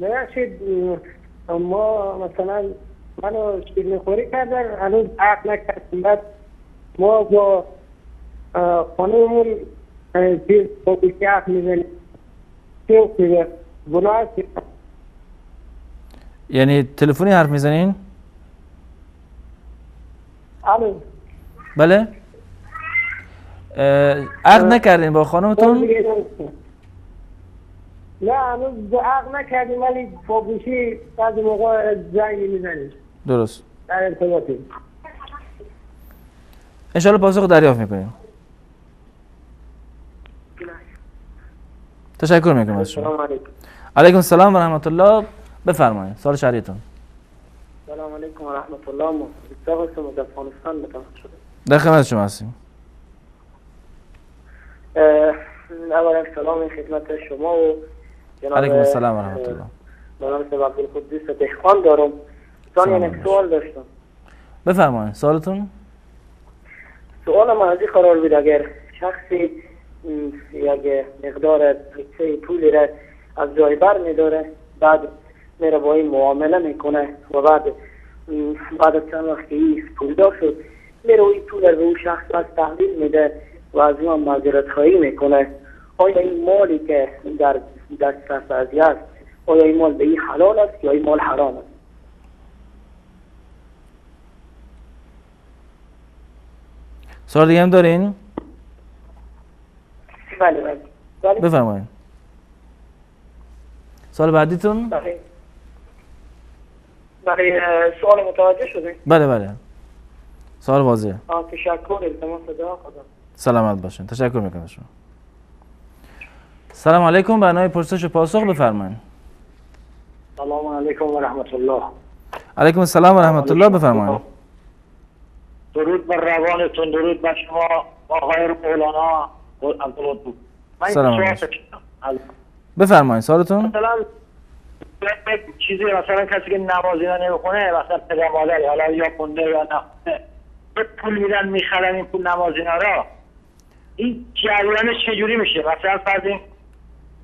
ببخشید ما مثلا منو شیرینی خوری کردن، هنوز عقد نکردیم، بعد ما با خانممون چیز با گوشی عقد میزنیم، چه حکمی داره؟ گناه است؟ یعنی تلفنی حرف میزنین؟ الو. بله؟ عقد نکردین با خانمتون؟ نه هنوز عقد نکردیم، ولی با گوشی بعضی موقع زنگ میزنیم. درست. در ارتباطیم. انشالله پاسخ دریافت میکنیم. تشکر میکنم از شما. السلام علیکم. علیکم السلام و رحمت الله، بفرمایید سوال شهریتون. سلام علیکم و رحمت الله، مصداق از افغانستان متوجه شده. در خدمت شما هستیم. اولا سلام خدمت شما و جناب علیکم السلام و رحمت الله. مولانا صاحب عبدالقدوس دهقان دارم. ثانیا یک سوال داشتم. بفرمایید سوالتون. سوال من از این قرار بود اگر شخصی یک مقدار پیسه پولی را از جای بر میداره، بعد میره با این معامله میکنه و بعد از چند وقت که این پولدار شد میره این پول را به اون شخص پس تحویل میده و از اون معذرت خواهی میکنه، آیا این مالی که در دست از است آیا این مال به این حلال است یا این مال حرام است؟ سوال دیگه هم دارین؟ بله بله بله. بفرمایید. سوال بعدیتون؟ بله بله، سوال متوجه شده؟ بله بله، سوال واضحه. تشکر، التماس دعا خدا. سلامت باشین، تشکر میکنم شما. سلام علیکم، برنامه پرسش و پاسخ بفرمایید. سلام علیکم و رحمت الله. علیکم السلام و رحمت الله، بفرمایید. درود بر روانتون، درود بر شما آقای مولانا عبدالقدوس. سلام علیکم. بفرمایید سوالتون. مثلا چیزی مثلا کسی که نماز اینا نمیخونه، مثلا پدر مادر حالا یا خونده یا نخونده، پول میدن میخرن این پول نماز اینا را، این جریانش چجوری میشه؟ مثلا فرض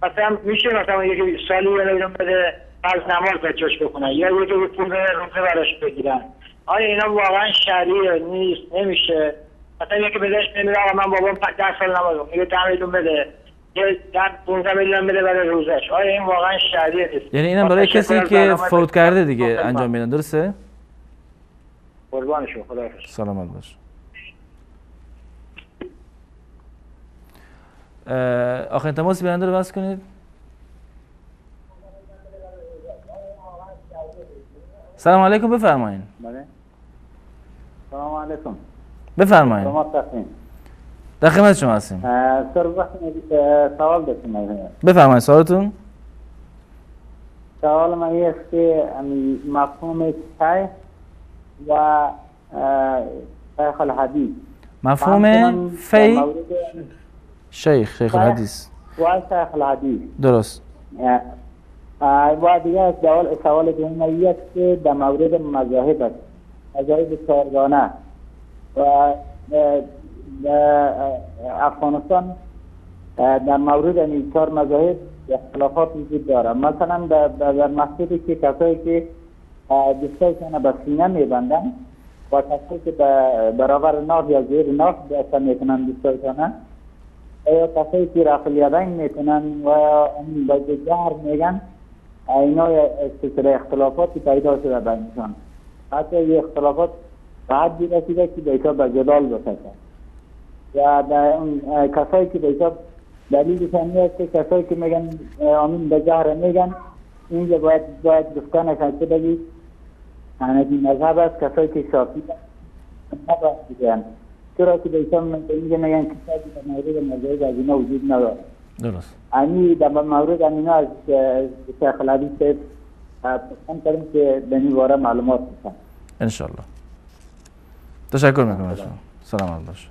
مثلا میشه مثلا یکی سالی یه میلیون بده از نماز بچه‌اش بخونه، یا یکی پول بده روزه براش بگیرن، آیا اینا واقعا شرعیه نیست؟ نمیشه. مثلا یکی بدش نمیده آقا من بابام 10 سال نماز میگه 10 میلیون بده، یه 15 میلیون بده برای روزش، آیا این واقعا شرعی نیست؟ یعنی اینم برای کسی که فوت کرده دیگه انجام میدن، درسته؟ قربان شما، خداحافظ. سلامت باش. آخرین تماس بیننده رو بس کنید. سلام علیکم، بفرمایین. بله. سلام علیکم. بفرمایین. شما تقدیم. در خدمت شما هستیم. سوال داشتم. بفرمایید سوالتون. سوال من این است که مفهوم شیخ و شیخ الحدیث، مفهوم فی شیخ الحدیث و شیخ الحدیث، درست. و دیگه سوال دوم این است که در مورد مذاهب است، مذاهب چهارگانه و در افغانستان در مورد این چهار مذاهب اختلافات وجود داره. مثلا در مسجدی که کسایی که دستایشان به سینه میبندن و کسایی که برابر ناف یا زیر ناف دست میکنن دستایشان، یا کسایی که رفع الیدین میکنن و به جهر میگن، اینا سلسله اختلافاتی پیدا شده بینشان. حتی یه اختلافات به حدی رسیده که به حساب به جدال بکشه و در کسایی که به حساب دلیلشان این است که کسایی که میگن آمین به جهر میگن، اینجا باید گفتنشان که بگی حنفی مذهب است، کسایی که شافعی نباید بگن، چرا که به حساب اینجا میگن کسایی که در مورد مذاهب از اینا وجود نداره. درست. امی در مورد امینا از شیخ الحدیث پرسان کردیم که به این باره معلومات بسن انشالله. تشکر میکنم از شما، سلامت باش.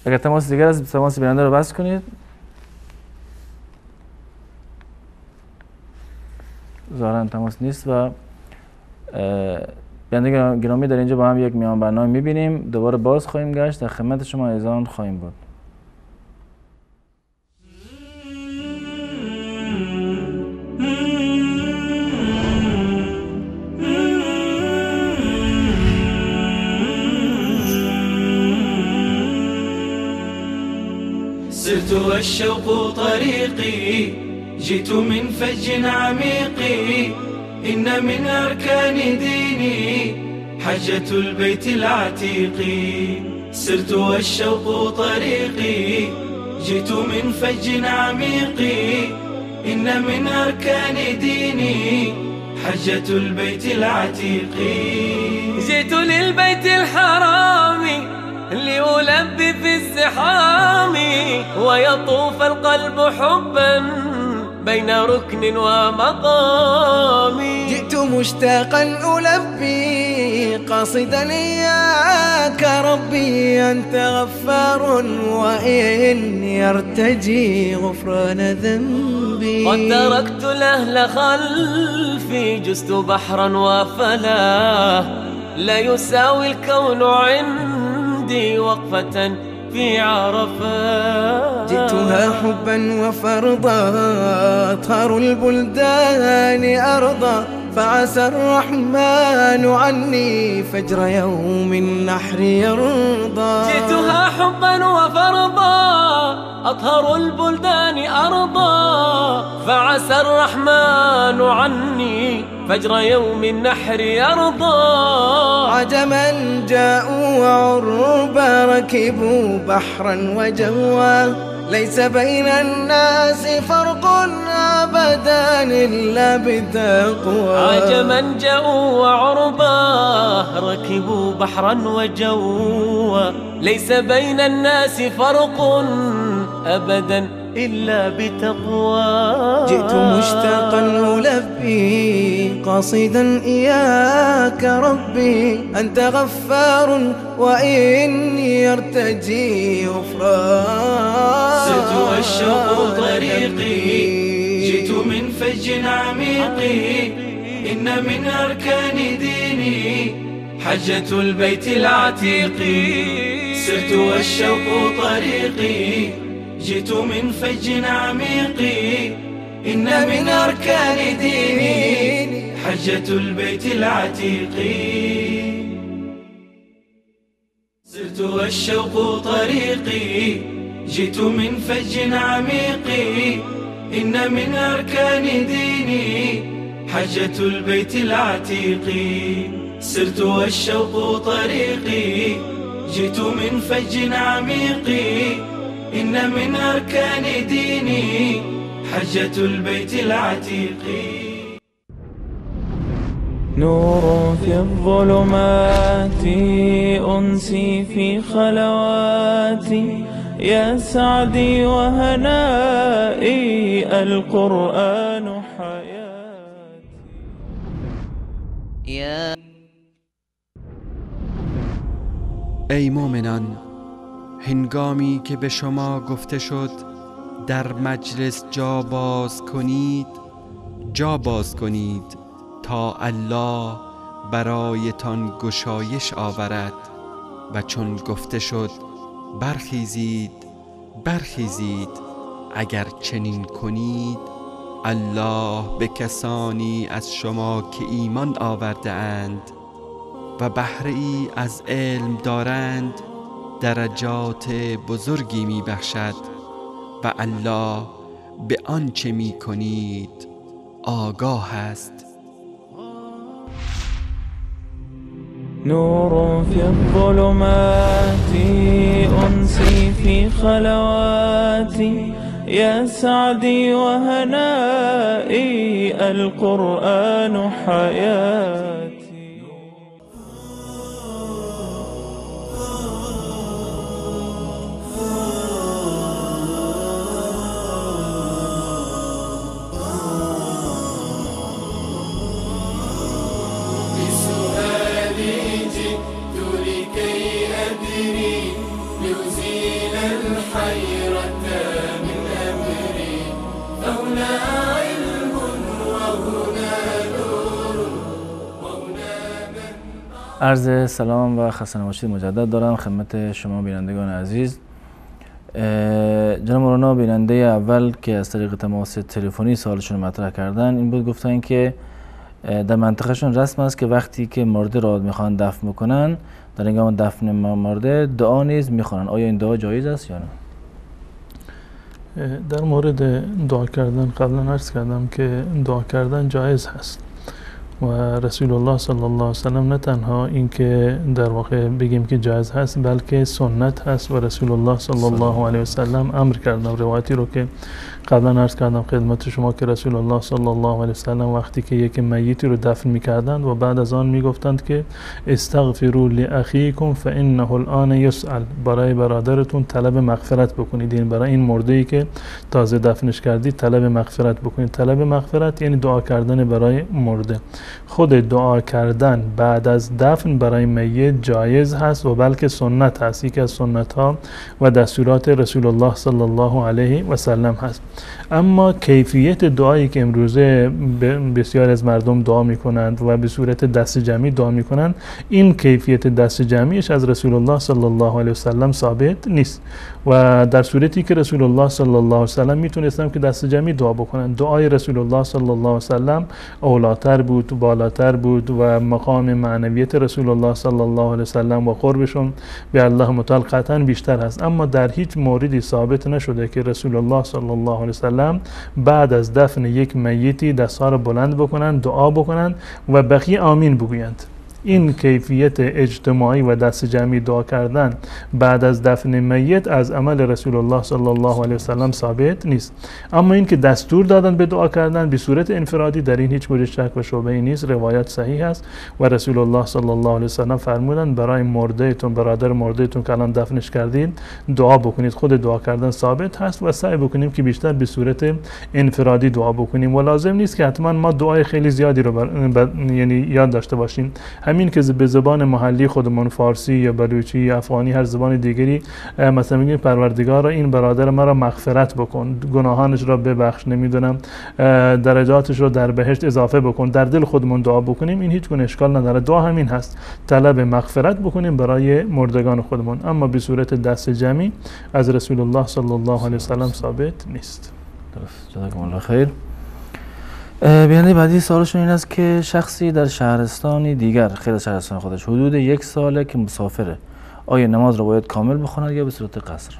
اگر تماس دیگر از تماس بیننده رو بس کنید. ظاهرا تماس نیست و بیننده گرامی در اینجا با هم یک میان برنامه میبینیم، دوباره باز خواهیم گشت، در خدمت شما عزیزان خواهیم بود. سرت والشوق طريقي، جئت من فج عميق، إن من أركان ديني حجة البيت العتيق. سرت والشوق طريقي، جئت من فج عميق، إن من أركان ديني حجة البيت العتيق. جئت للبيت الحرام لألبي في الزحام، ويطوف القلب حبا بين ركن ومقام. جئت مشتاقا ألبي قاصدا إياك ربي، أنت غفار وإني أرتجي غفران ذنبي. قد تركت الأهل خلفي، جزت بحرا وفلا، لا يساوي الكون عندي وقفة في عرفات. جئتها حبا وفرضا، أطهر البلدان أرضا، فعسى الرحمن عني فجر يوم النحر يرضى. جئتها حبا وفرضا، أطهر البلدان أرضا، فعسى الرحمن عني فجر يوم النحر يرضى. عجما جاءوا وعربا، ركبوا بحرا وجوا، ليس بين الناس فرق أبدا إلا بالتقوى. عجما جاءوا وعربا، ركبوا بحرا وجوا، ليس بين الناس فرق أبدا إلا بتقوى. جئت مشتاقا ألبي قاصدا إياك ربي، أنت غفار وإني أرتجي غفران. سرت والشوق طريقي، جئت من فج عميق، إن من أركان ديني حجة البيت العتيق. سرت والشوق طريقي، جئت من فج عميق، إن من أركان ديني حجة البيت العتيق. سرت والشوق طريقي، جئت من فج عميق، إن من أركان ديني حجة البيت العتيق. سرت والشوق طريقي، جئت من فج عميق، إن من أركان ديني حجة البيت العتيق. نور في الظلمات، أنسي في خلواتي، يا سعدي وهنائي، القرآن حياتي. ای مؤمنان، هنگامی که به شما گفته شد در مجلس جا باز کنید، جا باز کنید تا الله برایتان گشایش آورد، و چون گفته شد برخیزید، برخیزید، اگر چنین کنید الله به کسانی از شما که ایمان آورده اند و بهره ای از علم دارند درجات بزرگی می بخشد و الله به آنچه می کنید آگاه است. نور في الظلمات، أنسي في خلواتي، يا سعدي وهنائي، القرآن حياتي. عرض سلام و خسته نباشید مجدد دارم خدمت شما بینندگان عزیز. جناب مولانا، بیننده اول که از طریق تماس تلفنی سوالشون مطرح کردن این بود، گفتن که در منطقهشون رسم است که وقتی که مرده را میخوان دفن بکنن، در هنگام دفن مرده دعا نیز میخوانن. آیا این دعا جایز است یا نه؟ در مورد دعا کردن قبلا عرض کردم که دعا کردن جایز هست و رسول الله صلی الله علیه و سلم نه تنها اینکه در واقع بگیم که جایز هست، بلکه سنت هست و رسول الله صلی الله علیه و سلم امر کردن. روایتی رو که قبلا عرض کردم خدمت شما که رسول الله صلی الله علیه و سلم وقتی که یک میتی رو دفن میکردند و بعد از آن میگفتند که استغفروا لاخیکم فانه الان یسأل، برای برادرتون طلب مغفرت بکنید، یعنی برای این مرده ای که تازه دفنش کردید طلب مغفرت بکنید. طلب مغفرت یعنی دعا کردن برای مرده. خود دعا کردن بعد از دفن برای میت جایز هست و بلکه سنت هست، یکی از سنت ها و دستورات رسول الله صلی الله علیه و سلم هست. اما کیفیت دعایی که امروزه بسیار از مردم دعا میکنند و به صورت دست جمعی دعا میکنند، این کیفیت دست جمعیش از رسول الله صلی الله علیه و سلم ثابت نیست و در صورتی که رسول الله صلی الله علیه و سلم میتونستم که دست جمعی دعا بکنند، دعای رسول الله صلی الله علیه و سلم اولاتر بود، بالاتر بود و مقام معنویت رسول الله صلی الله علیه و سلم و قربشون به الله متعال قطعا بیشتر هست. اما در هیچ موردی ثابت نشده که رسول الله صلی الله علیه و سلم بعد از دفن یک میتی دستها را بلند بکنند، دعا بکنند و بقیه آمین بگویند. این کیفیت اجتماعی و دست جمعی دعا کردن بعد از دفن میت از عمل رسول الله صلی الله علیه و سلم ثابت نیست. اما این که دستور دادن به دعا کردن به صورت انفرادی، در این هیچ گونه شک و شبهه‌ای نیست، روایت صحیح است و رسول الله صلی الله علیه و سلم فرمودند برای مردهتون، برادر مردهتون که الان دفنش کردید دعا بکنید. خود دعا کردن ثابت هست و سعی بکنیم که بیشتر به صورت انفرادی دعا بکنیم و لازم نیست که حتما ما دعای خیلی زیادی رو یعنی یاد داشته باشیم. همین که به زبان محلی خودمون، فارسی یا بلوچی یا افغانی، هر زبان دیگری، مثلا میگیم پروردگارا این برادر مرا مغفرت بکن، گناهانش را ببخش، نمیدونم درجاتش را در بهشت اضافه بکن، در دل خودمون دعا بکنیم، این هیچ گونه اشکال نداره. دعا همین هست، طلب مغفرت بکنیم برای مردگان خودمون. اما به صورت دست جمعی از رسول الله صلی الله علیه و سلم ثابت نیست. درست، جزاکم الله خیر. بیننده بعدی سوالشون این است که شخصی در شهرستانی دیگر خیر از شهرستان خودش حدود 1 ساله که مسافره، آیا نماز را باید کامل بخواند یا به صورت قصر؟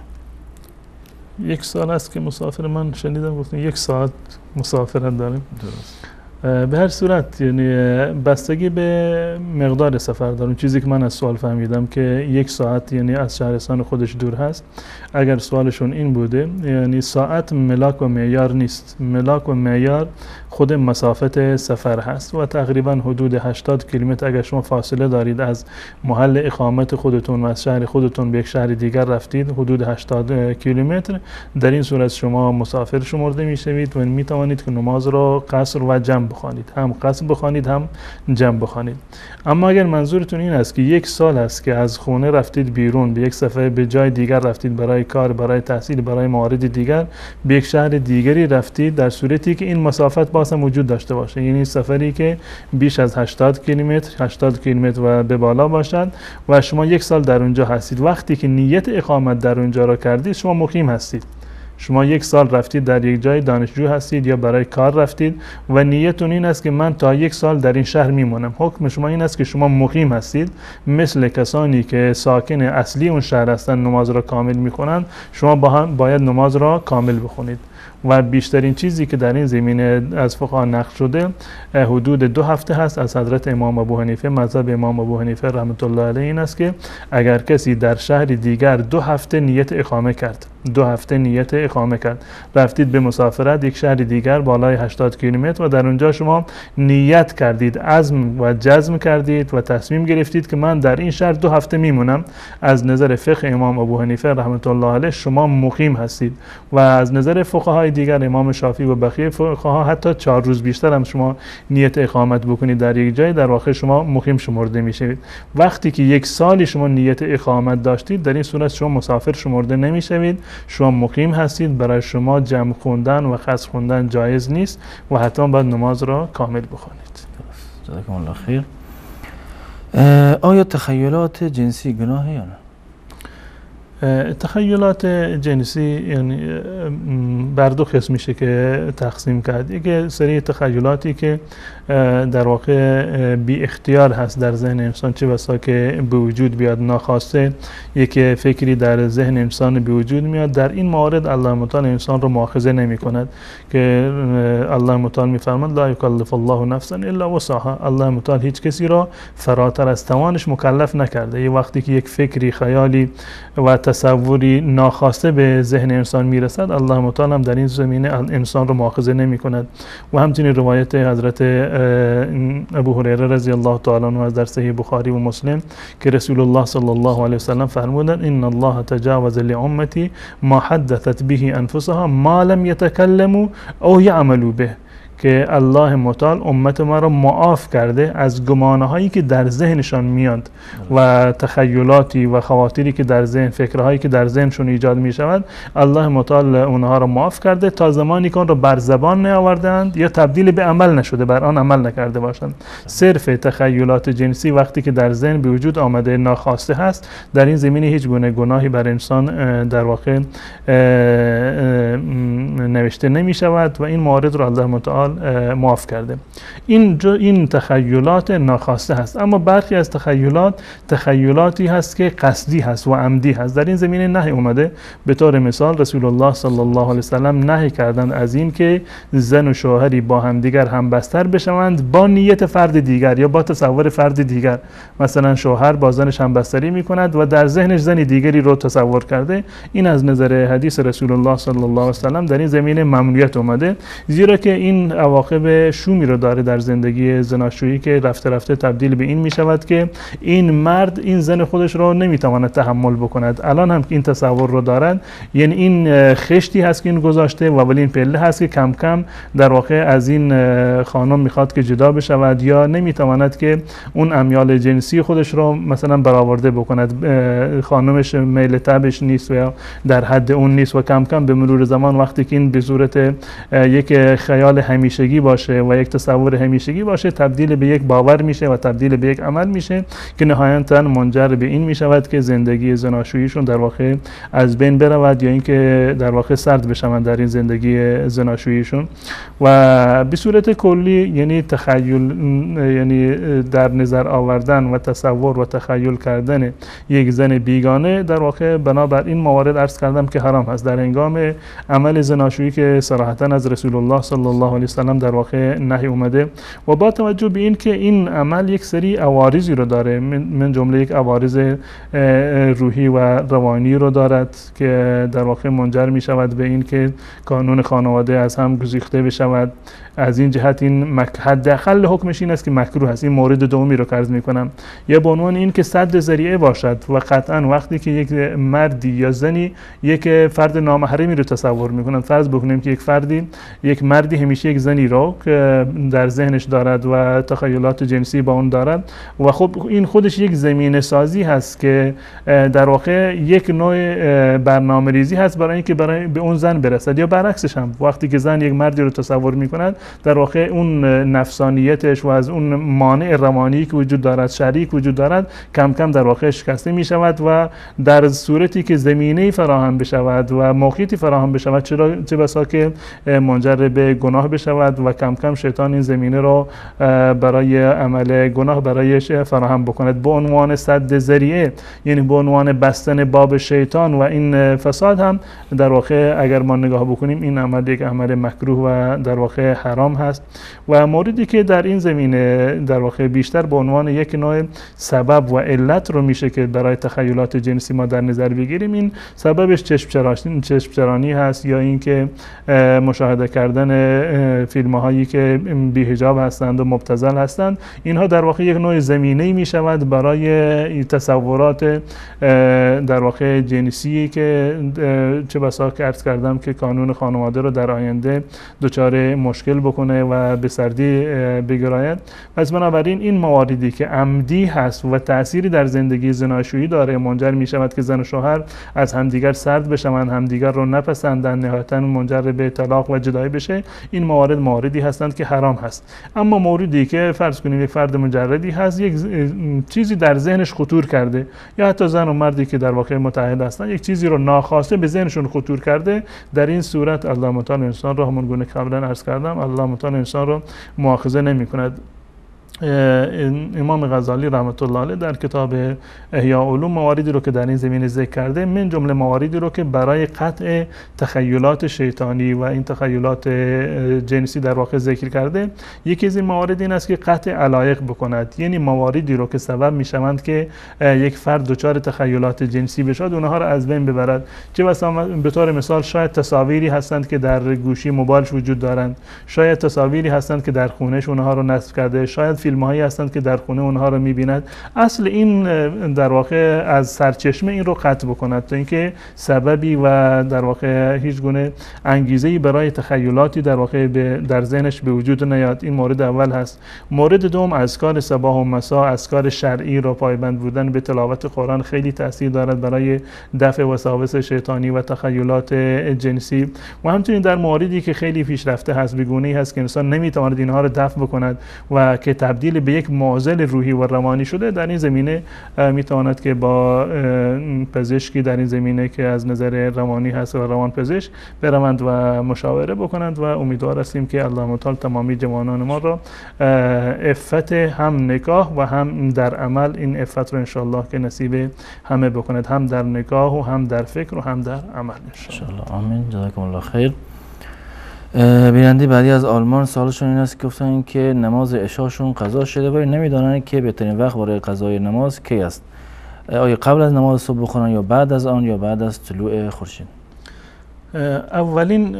یک سال است که مسافر، من شنیدم گفتم یک ساعت مسافرت داریم. درست. به هر صورت یعنی بستگی به مقدار سفر دارم. چیزی که من از سوال فهمیدم که یک ساعت یعنی از شهرستان خودش دور هست، اگر سوالشون این بوده یعنی ساعت ملاک و معیار نیست، ملاک و معیار خود مسافت سفر هست و تقریبا حدود 80 کیلومتر اگر شما فاصله دارید از محل اقامت خودتون و از شهر خودتون به یک شهر دیگر رفتید، حدود 80 کیلومتر، در این صورت شما مسافر شمرده میشوید و میتوانید که نماز را قصر و جمع بخوانید، هم قصر بخوانید هم جمع بخوانید. اما اگر منظورتون این است که یک سال است که از خونه رفتید بیرون، به یک سفر به جای دیگر رفتید برای کار، برای تحصیل، برای موارد دیگر، به یک شهر دیگری رفتید، در صورتی که این مسافت باز هم وجود داشته باشه، یعنی سفری که بیش از 80 کیلومتر، 80 کیلومتر و به بالا باشد و شما یک سال در اونجا هستید، وقتی که نیت اقامت در اونجا را کردید شما مقیم هستید. شما یک سال رفتید در یک جای دانشجو هستید یا برای کار رفتید و نیتون این است که من تا یک سال در این شهر میمونم، حکم شما این است که شما مقیم هستید، مثل کسانی که ساکن اصلی اون شهر هستند نماز را کامل میخونند، شما با هم باید نماز را کامل بخونید. و بیشترین چیزی که در این زمینه از فقها نقل شده حدود 2 هفته هست از حضرت امام ابو حنیفه. مذهب امام ابو حنیفه رحمت الله علیه این است که اگر کسی در شهر دیگر 2 هفته نیت اقامه کرد، 2 هفته نیت اقامه کرد، رفتید به مسافرت یک شهر دیگر بالای 80 کیلومتر و در اونجا شما نیت کردید، عزم و جزم کردید و تصمیم گرفتید که من در این شهر 2 هفته میمونم، از نظر فقه امام ابو حنیفه رحمت الله علیه شما مقیم هستید و از نظر فقهای دیگر امام شافعی و بقیه فقها حتی 4 روز بیشتر هم شما نیت اقامت بکنید در یک جای، در واقع شما مقیم شمرده میشوید. وقتی که یک سالی شما نیت اقامت داشتید، در این صورت شما مسافر شمرده نمیشوید، شما مقیم هستید، برای شما جمع خوندن و قصر خوندن جایز نیست و حتما باید نماز را کامل بخوانید. جزاکم الله خیر. آیا تخیلات جنسی گناهه یا نه؟ تخیلات جنسی یعنی بر دو قسم میشه که تقسیم کرد. یک سری تخیلاتی که در واقع بی اختیار هست در ذهن انسان، چه بسا که به وجود بیاد ناخواسته، یک فکری در ذهن انسان به وجود میاد، در این موارد الله متعال انسان رو مؤاخذه نمی کند که الله متعال میفرماید لا یکلف الله نفسا الا وسعها، الله متعال هیچ کسی را فراتر از توانش مکلف نکرده. یه وقتی که یک فکری، خیالی و تصوری ناخواسته به ذهن انسان میرسد، الله متعال هم در این زمینه انسان رو مؤاخذه نمی کند. و همچنین روایت حضرت ابو هریره رضی الله تعالی عنه از در صحیح بخاری و مسلم که رسول الله صلی الله علیه و سلم فرمودند ان الله تجاوز لامتی ما حدثت به انفسها ما لم يتكلموا او يعملوا به، که الله متعال امت ما را معاف کرده از گمانه هایی که در ذهنشان میاند و تخیلاتی و خواطری که در ذهن، فکرهایی که در ذهنشون ایجاد می شود، الله متعال اونها را معاف کرده تا زمانی که آن را بر زبان نیاوردند یا تبدیل به عمل نشده، بر آن عمل نکرده باشند. صرف تخیلات جنسی وقتی که در ذهن به وجود آمده ناخواسته هست، در این زمینه هیچ گونه گناهی بر انسان در واقع نوشته نمی شود و این موارد را الله متعال معاف کرده. این تخیلات ناخواسته هست. اما برخی از تخیلات تخیلاتی هست که قصدی هست و عمدی هست. در این زمینه نهی اومده. به طور مثال رسول الله صلی الله علیه وسلم نهی کردند از این که زن و شوهری با همدیگر همبستر بشوند با نیت فرد دیگر یا با تصور فرد دیگر. مثلا شوهر با زنش همبستری میکند و در ذهنش زن دیگری رو تصور کرده. این از نظر حدیث رسول الله صلی الله علیه وسلم در این زمینه ممنوعیت اومده، زیرا که این عواقب شومی رو داره در زندگی زناشویی که رفته رفته تبدیل به این می شود که این مرد این زن خودش رو نمیتواند تحمل بکند. الان هم که این تصور رو دارد، یعنی این خشتی هست که این گذاشته و اولین پله هست که کم کم در واقع از این خانم میخواد که جدا بشود یا نمیتواند که اون امیال جنسی خودش رو مثلا برآورده بکند، خانمش میل تبش نیست و یا در حد اون نیست و کم کم به مرور زمان وقتی که این به صورت یک خیال همیشه همیشگی باشه و یک تصور همیشگی باشه، تبدیل به یک باور میشه و تبدیل به یک عمل میشه که نهایتاً منجر به این میشود که زندگی زناشوییشون در واقع از بین برود یا اینکه در واقع سرد بشوند در این زندگی زناشوییشون. و به صورت کلی یعنی تخیل، یعنی در نظر آوردن و تصور و تخیل کردن یک زن بیگانه در واقع بنابر این موارد عرض کردم که حرام هست. در هنگام عمل زناشویی که صراحتا از رسول الله صلی الله علیه و سلم در واقع نهی اومده و با توجه به این که این عمل یک سری عوارضی رو داره، من جمله یک عوارض روحی و روانی رو دارد که در واقع منجر می شود به این که کانون خانواده از هم گسیخته بشود. از این جهت این حداقل حکمش این است که مکروه است. این مورد دومی رو عرض میکنم. یا به عنوان این که سد ذریعه باشد و قطعا وقتی که یک مردی یا زنی یک فرد نامحرمی رو تصور میکنند، فرض بکنیم که یک مردی همیشه یک زنی رو که در ذهنش دارد و تخیلات جنسی با اون دارد و خب این خودش یک زمینه سازی هست که در واقع یک نوع برنامه‌ریزی هست برای اینکه برای به اون زن برسد، یا برعکسش هم وقتی که زن یک مردی رو تصور میکند در واقع اون نفسانیتش و از اون مانع روانی که وجود دارد، شریک وجود دارد، کم کم در واقع شکسته می شود و در صورتی که زمینه فراهم بشود و موقعیتی فراهم بشود چه بسا که منجر به گناه بشود و کم کم شیطان این زمینه رو برای عمل گناه برایش فراهم بکند. به عنوان سد ذریعه، یعنی به عنوان بستن باب شیطان و این فساد هم در واقع اگر ما نگاه بکنیم این عمل یک عمل مکروه و در واقع حرام هست. و موردی که در این زمینه در واقع بیشتر به عنوان یک نوع سبب و علت رو میشه که برای تخیلات جنسی ما در نظر بگیریم، این سببش چشم چرانی هست یا اینکه مشاهده کردن فیلم هایی که بی حجاب هستند و مبتذل هستند، اینها در واقع یک نوع زمینه می شود برای تصورات در واقع جنسی که چه بسا که عرض کردم که کانون خانواده رو در آینده دچار مشکل بکنه و به سردی بگراید. پس بنابراین این مواردی که عمدی هست و تأثیری در زندگی زناشویی داره منجر می شود که زن و شوهر از همدیگر سرد بشوند، همدیگر رو نپسندند، نهایتا منجر به طلاق و جدایی بشه، این موارد مواردی هستند که حرام هست. اما موردی که فرض کنیم یک فرد مجردی هست، یک چیزی در ذهنش خطور کرده، یا حتی زن و مردی که در واقع متعهد هستند یک چیزی رو ناخواسته به ذهنشون خطور کرده، در این صورت الله متعال انسان رو همون گونه که قبلا عرض کردم الله متعال انسان رو مؤاخذه نمی کند. امام غزالی رحمت الله علیه در کتاب احیاء علوم مواردی رو که در این زمینه ذکر کرده، من جمله مواردی رو که برای قطع تخیلات شیطانی و این تخیلات جنسی در واقع ذکر کرده، یکی از این موارد این است که قطع علایق بکند، یعنی مواردی رو که سبب میشوند که یک فرد دچار تخیلات جنسی بشود اونها رو از بین ببرد. چه بسا به طور مثال شاید تصاویری هستند که در گوشی موبایلش وجود دارند، شاید تصاویری هستند که در خونهش اونها رو نصب کرده، شاید فیلم‌هایی هستند که در خونه اونها رو می‌بیند. اصل این در واقع از سرچشمه این رو قطع بکند تا اینکه سببی و در واقع هیچ گونه انگیزه‌ای برای تخیلاتی در واقع در ذهنش به وجود نیاد. این مورد اول هست. مورد دوم، اذکار صباح و مساء، اذکار شرعی رو پایبند بودن به تلاوت قرآن خیلی تاثیر دارد برای دفع وساوس شیطانی و تخیلات جنسی. و همچنین در مواردی که خیلی پیشرفته هست، به گونه‌ای هست که انسان نمی‌تواند اینها رو دفع بکند و که تبدیل به یک معضل روحی و روانی شده، در این زمینه میتواند که با پزشکی در این زمینه که از نظر روانی هست و روان پزشک بروند و مشاوره بکنند و امیدوار هستیم که الله متعال تمامی جوانان ما را عفت هم نکاح و هم در عمل این عفت رو انشالله که نصیب همه بکند، هم در نکاح و هم در فکر و هم در عمل انشالله. آمین. جزاکم الله خیر. بیننده بعدی از آلمان سوالشون این است که گفتن که نماز عشاشون قضا شده ولی نمیدانند که بهترین وقت برای قضای نماز کی است، آیا قبل از نماز صبح بخونن یا بعد از آن یا بعد از طلوع خورشید؟ اولین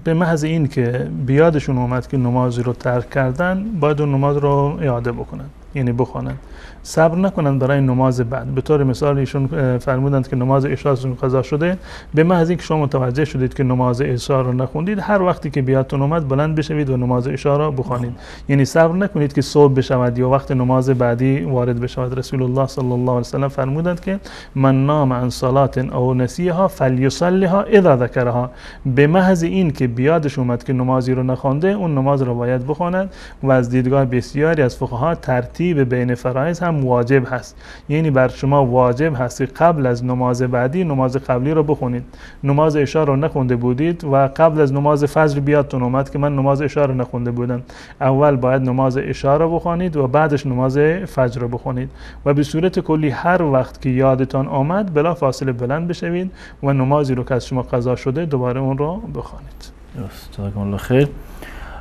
به محض این که بیادشون اومد که نمازی رو ترک کردن، باید اون نماز رو اعاده بکنن. یعنی بخوانند، صبر نکنند برای نماز بعد. به طور مثال ایشون فرمودند که نماز عشاءتون قضا شده، به محض اینکه شما متوجه شدید که نماز عشاء رو نخوندید، هر وقتی که بیادتون اومد بلند بشوید و نماز عشاء را بخوانید. یعنی صبر نکنید که صبح بشود یا وقت نماز بعدی وارد بشود. رسول الله صلی الله علیه و سلم فرمودند که من نام عن صلاة او نسیها فلیصلیها اذا ذکرها. به محض این که بیادش اومد که نمازی رو نخوانده، اون نماز رو باید بخواند. و از دیدگاه بسیاری از فقها ترتیب بین فرایض هم واجب هست، یعنی بر شما واجب هست قبل از نماز بعدی نماز قبلی رو بخونید. نماز عشاء رو نخونده بودید و قبل از نماز فجر بیادتون اومد که من نماز عشاء رو نخونده بودم، اول باید نماز عشاء رو بخونید و بعدش نماز فجر رو بخونید. و به صورت کلی هر وقت که یادتان آمد بلا فاصله بلند بشوید و نمازی رو که از شما قضا شده دوباره اون رو بخوانید. درست، جزاکم الله خیر.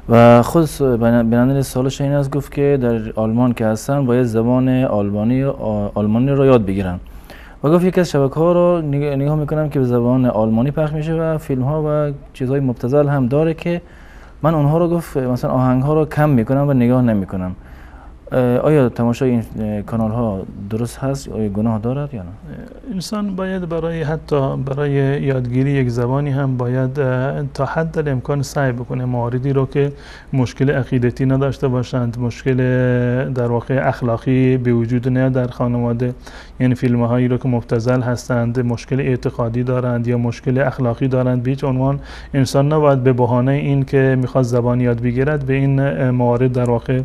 و خود بیننده سوالش این است، گفت که در آلمان که هستن باید زبان آلمانی رو یاد بگیرن و گفت یکی از شبکه‌ها رو نگاه میکنم که به زبان آلمانی پخش میشه و فیلم ها و چیزهای مبتذل هم داره که من اونها رو گفت مثلا آهنگ ها رو کم میکنم و نگاه نمیکنم. آیا تماشای این کانال ها درست هست؟ آیا گناه دارد یا نه؟ انسان باید برای حتی برای یادگیری یک زبانی هم باید تا حد الامکان سعی بکنه مواردی رو که مشکل عقیدتی نداشته باشند، مشکل در واقع اخلاقی به وجود نیاد در خانواده، یعنی فیلم هایی رو که مبتذل هستند، مشکل اعتقادی دارند یا مشکل اخلاقی دارند، به هیچ عنوان انسان نباید به بهانه این که میخواد زبان یاد بگیرد به این موارد در واقع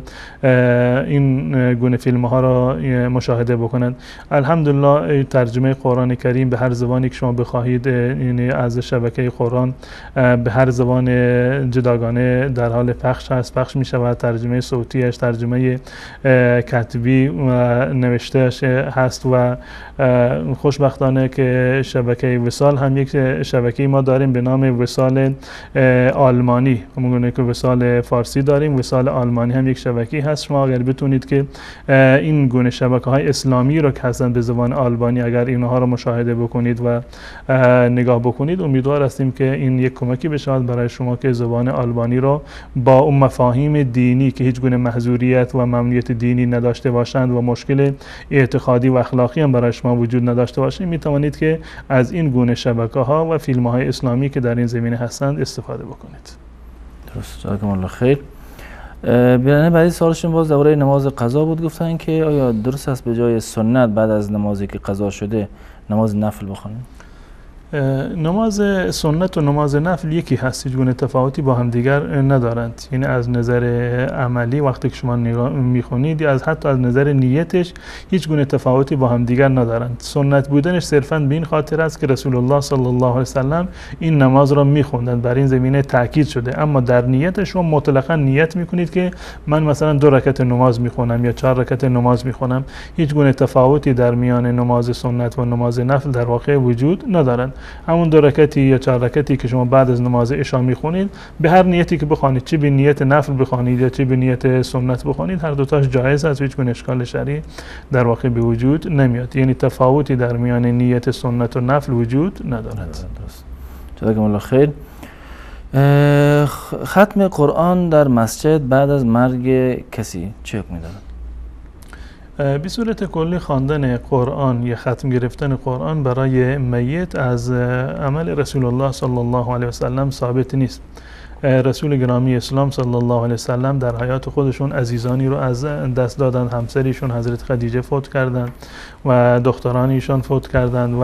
این گونه فیلم ها را مشاهده بکنند. الحمدلله ترجمه قرآن کریم به هر زبانی که شما بخواهید، یعنی از شبکه قرآن به هر زبان جداگانه در حال پخش هست، پخش می شود. ترجمه صوتیش، ترجمه کتبی و نوشتهش هست. و خوشبختانه که شبکه وصال هم یک شبکه ما داریم به نام وصال آلمانی، همونگونه که وصال فارسی داریم، وصال آلمانی هم یک شبکه هست. شما اگر بتونید که این گونه شبکه‌های اسلامی رو که هستن به زبان آلبانی اگر اینها رو مشاهده بکنید و نگاه بکنید، امیدوار هستیم که این یک کمکی بشود برای شما که زبان آلبانی رو با اون مفاهیم دینی که هیچ گونه محظوریت و ممنوعیت دینی نداشته باشند و مشکل اعتقادی و اخلاقی هم برای شما وجود نداشته باشه، می توانید که از این گونه شبکه‌ها و فیلم‌های اسلامی که در این زمینه هستند استفاده بکنید. درست، جزاکم الله خیر. بیننده بعدی سوالشون باز درباره نماز قضا بود، گفتن که آیا درست است به جای سنت بعد از نمازی که قضا شده نماز نفل بخوانیم؟ نماز سنت و نماز نفل یکی هست، هیچ گونه تفاوتی با هم دیگر ندارند. یعنی از نظر عملی وقتی که شما میخونید یا از حتی از نظر نیتش هیچ گونه تفاوتی با هم دیگر ندارند. سنت بودنش صرفاً به این خاطر است که رسول الله صلی الله علیه و سلم این نماز را میخوندند، بر این زمینه تاکید شده. اما در نیت شما مطلقاً نیت میکنید که من مثلا 2 رکعت نماز میخونم یا 4 رکعت نماز میخونم، هیچ گونه تفاوتی در میان نماز سنت و نماز نفل در واقع وجود ندارند. همون 2 رکعتی یا 4 رکعتی که شما بعد از نماز عشاء میخونید، به هر نیتی که بخوانید، چه به نیت نفل بخوانید یا چه به نیت سنت بخوانید، هر دوتاش جایز است، هیچ گونه اشکال شرعی در واقع به وجود نمیاد. یعنی تفاوتی در میان نیت سنت و نفل وجود ندارد. جزاکم الله خیر. ختم قرآن در مسجد بعد از مرگ کسی چه حکمی دارد؟ به صورت کلی خواندن قرآن یا ختم گرفتن قرآن برای میت از عمل رسول الله صلی الله علیه و سلم ثابت نیست. رسول گرامی اسلام صلی الله علیه و سلم در حیات خودشون عزیزانی رو از دست دادن، همسریشون حضرت خدیجه فوت کردند و دختران ایشان فوت کردند و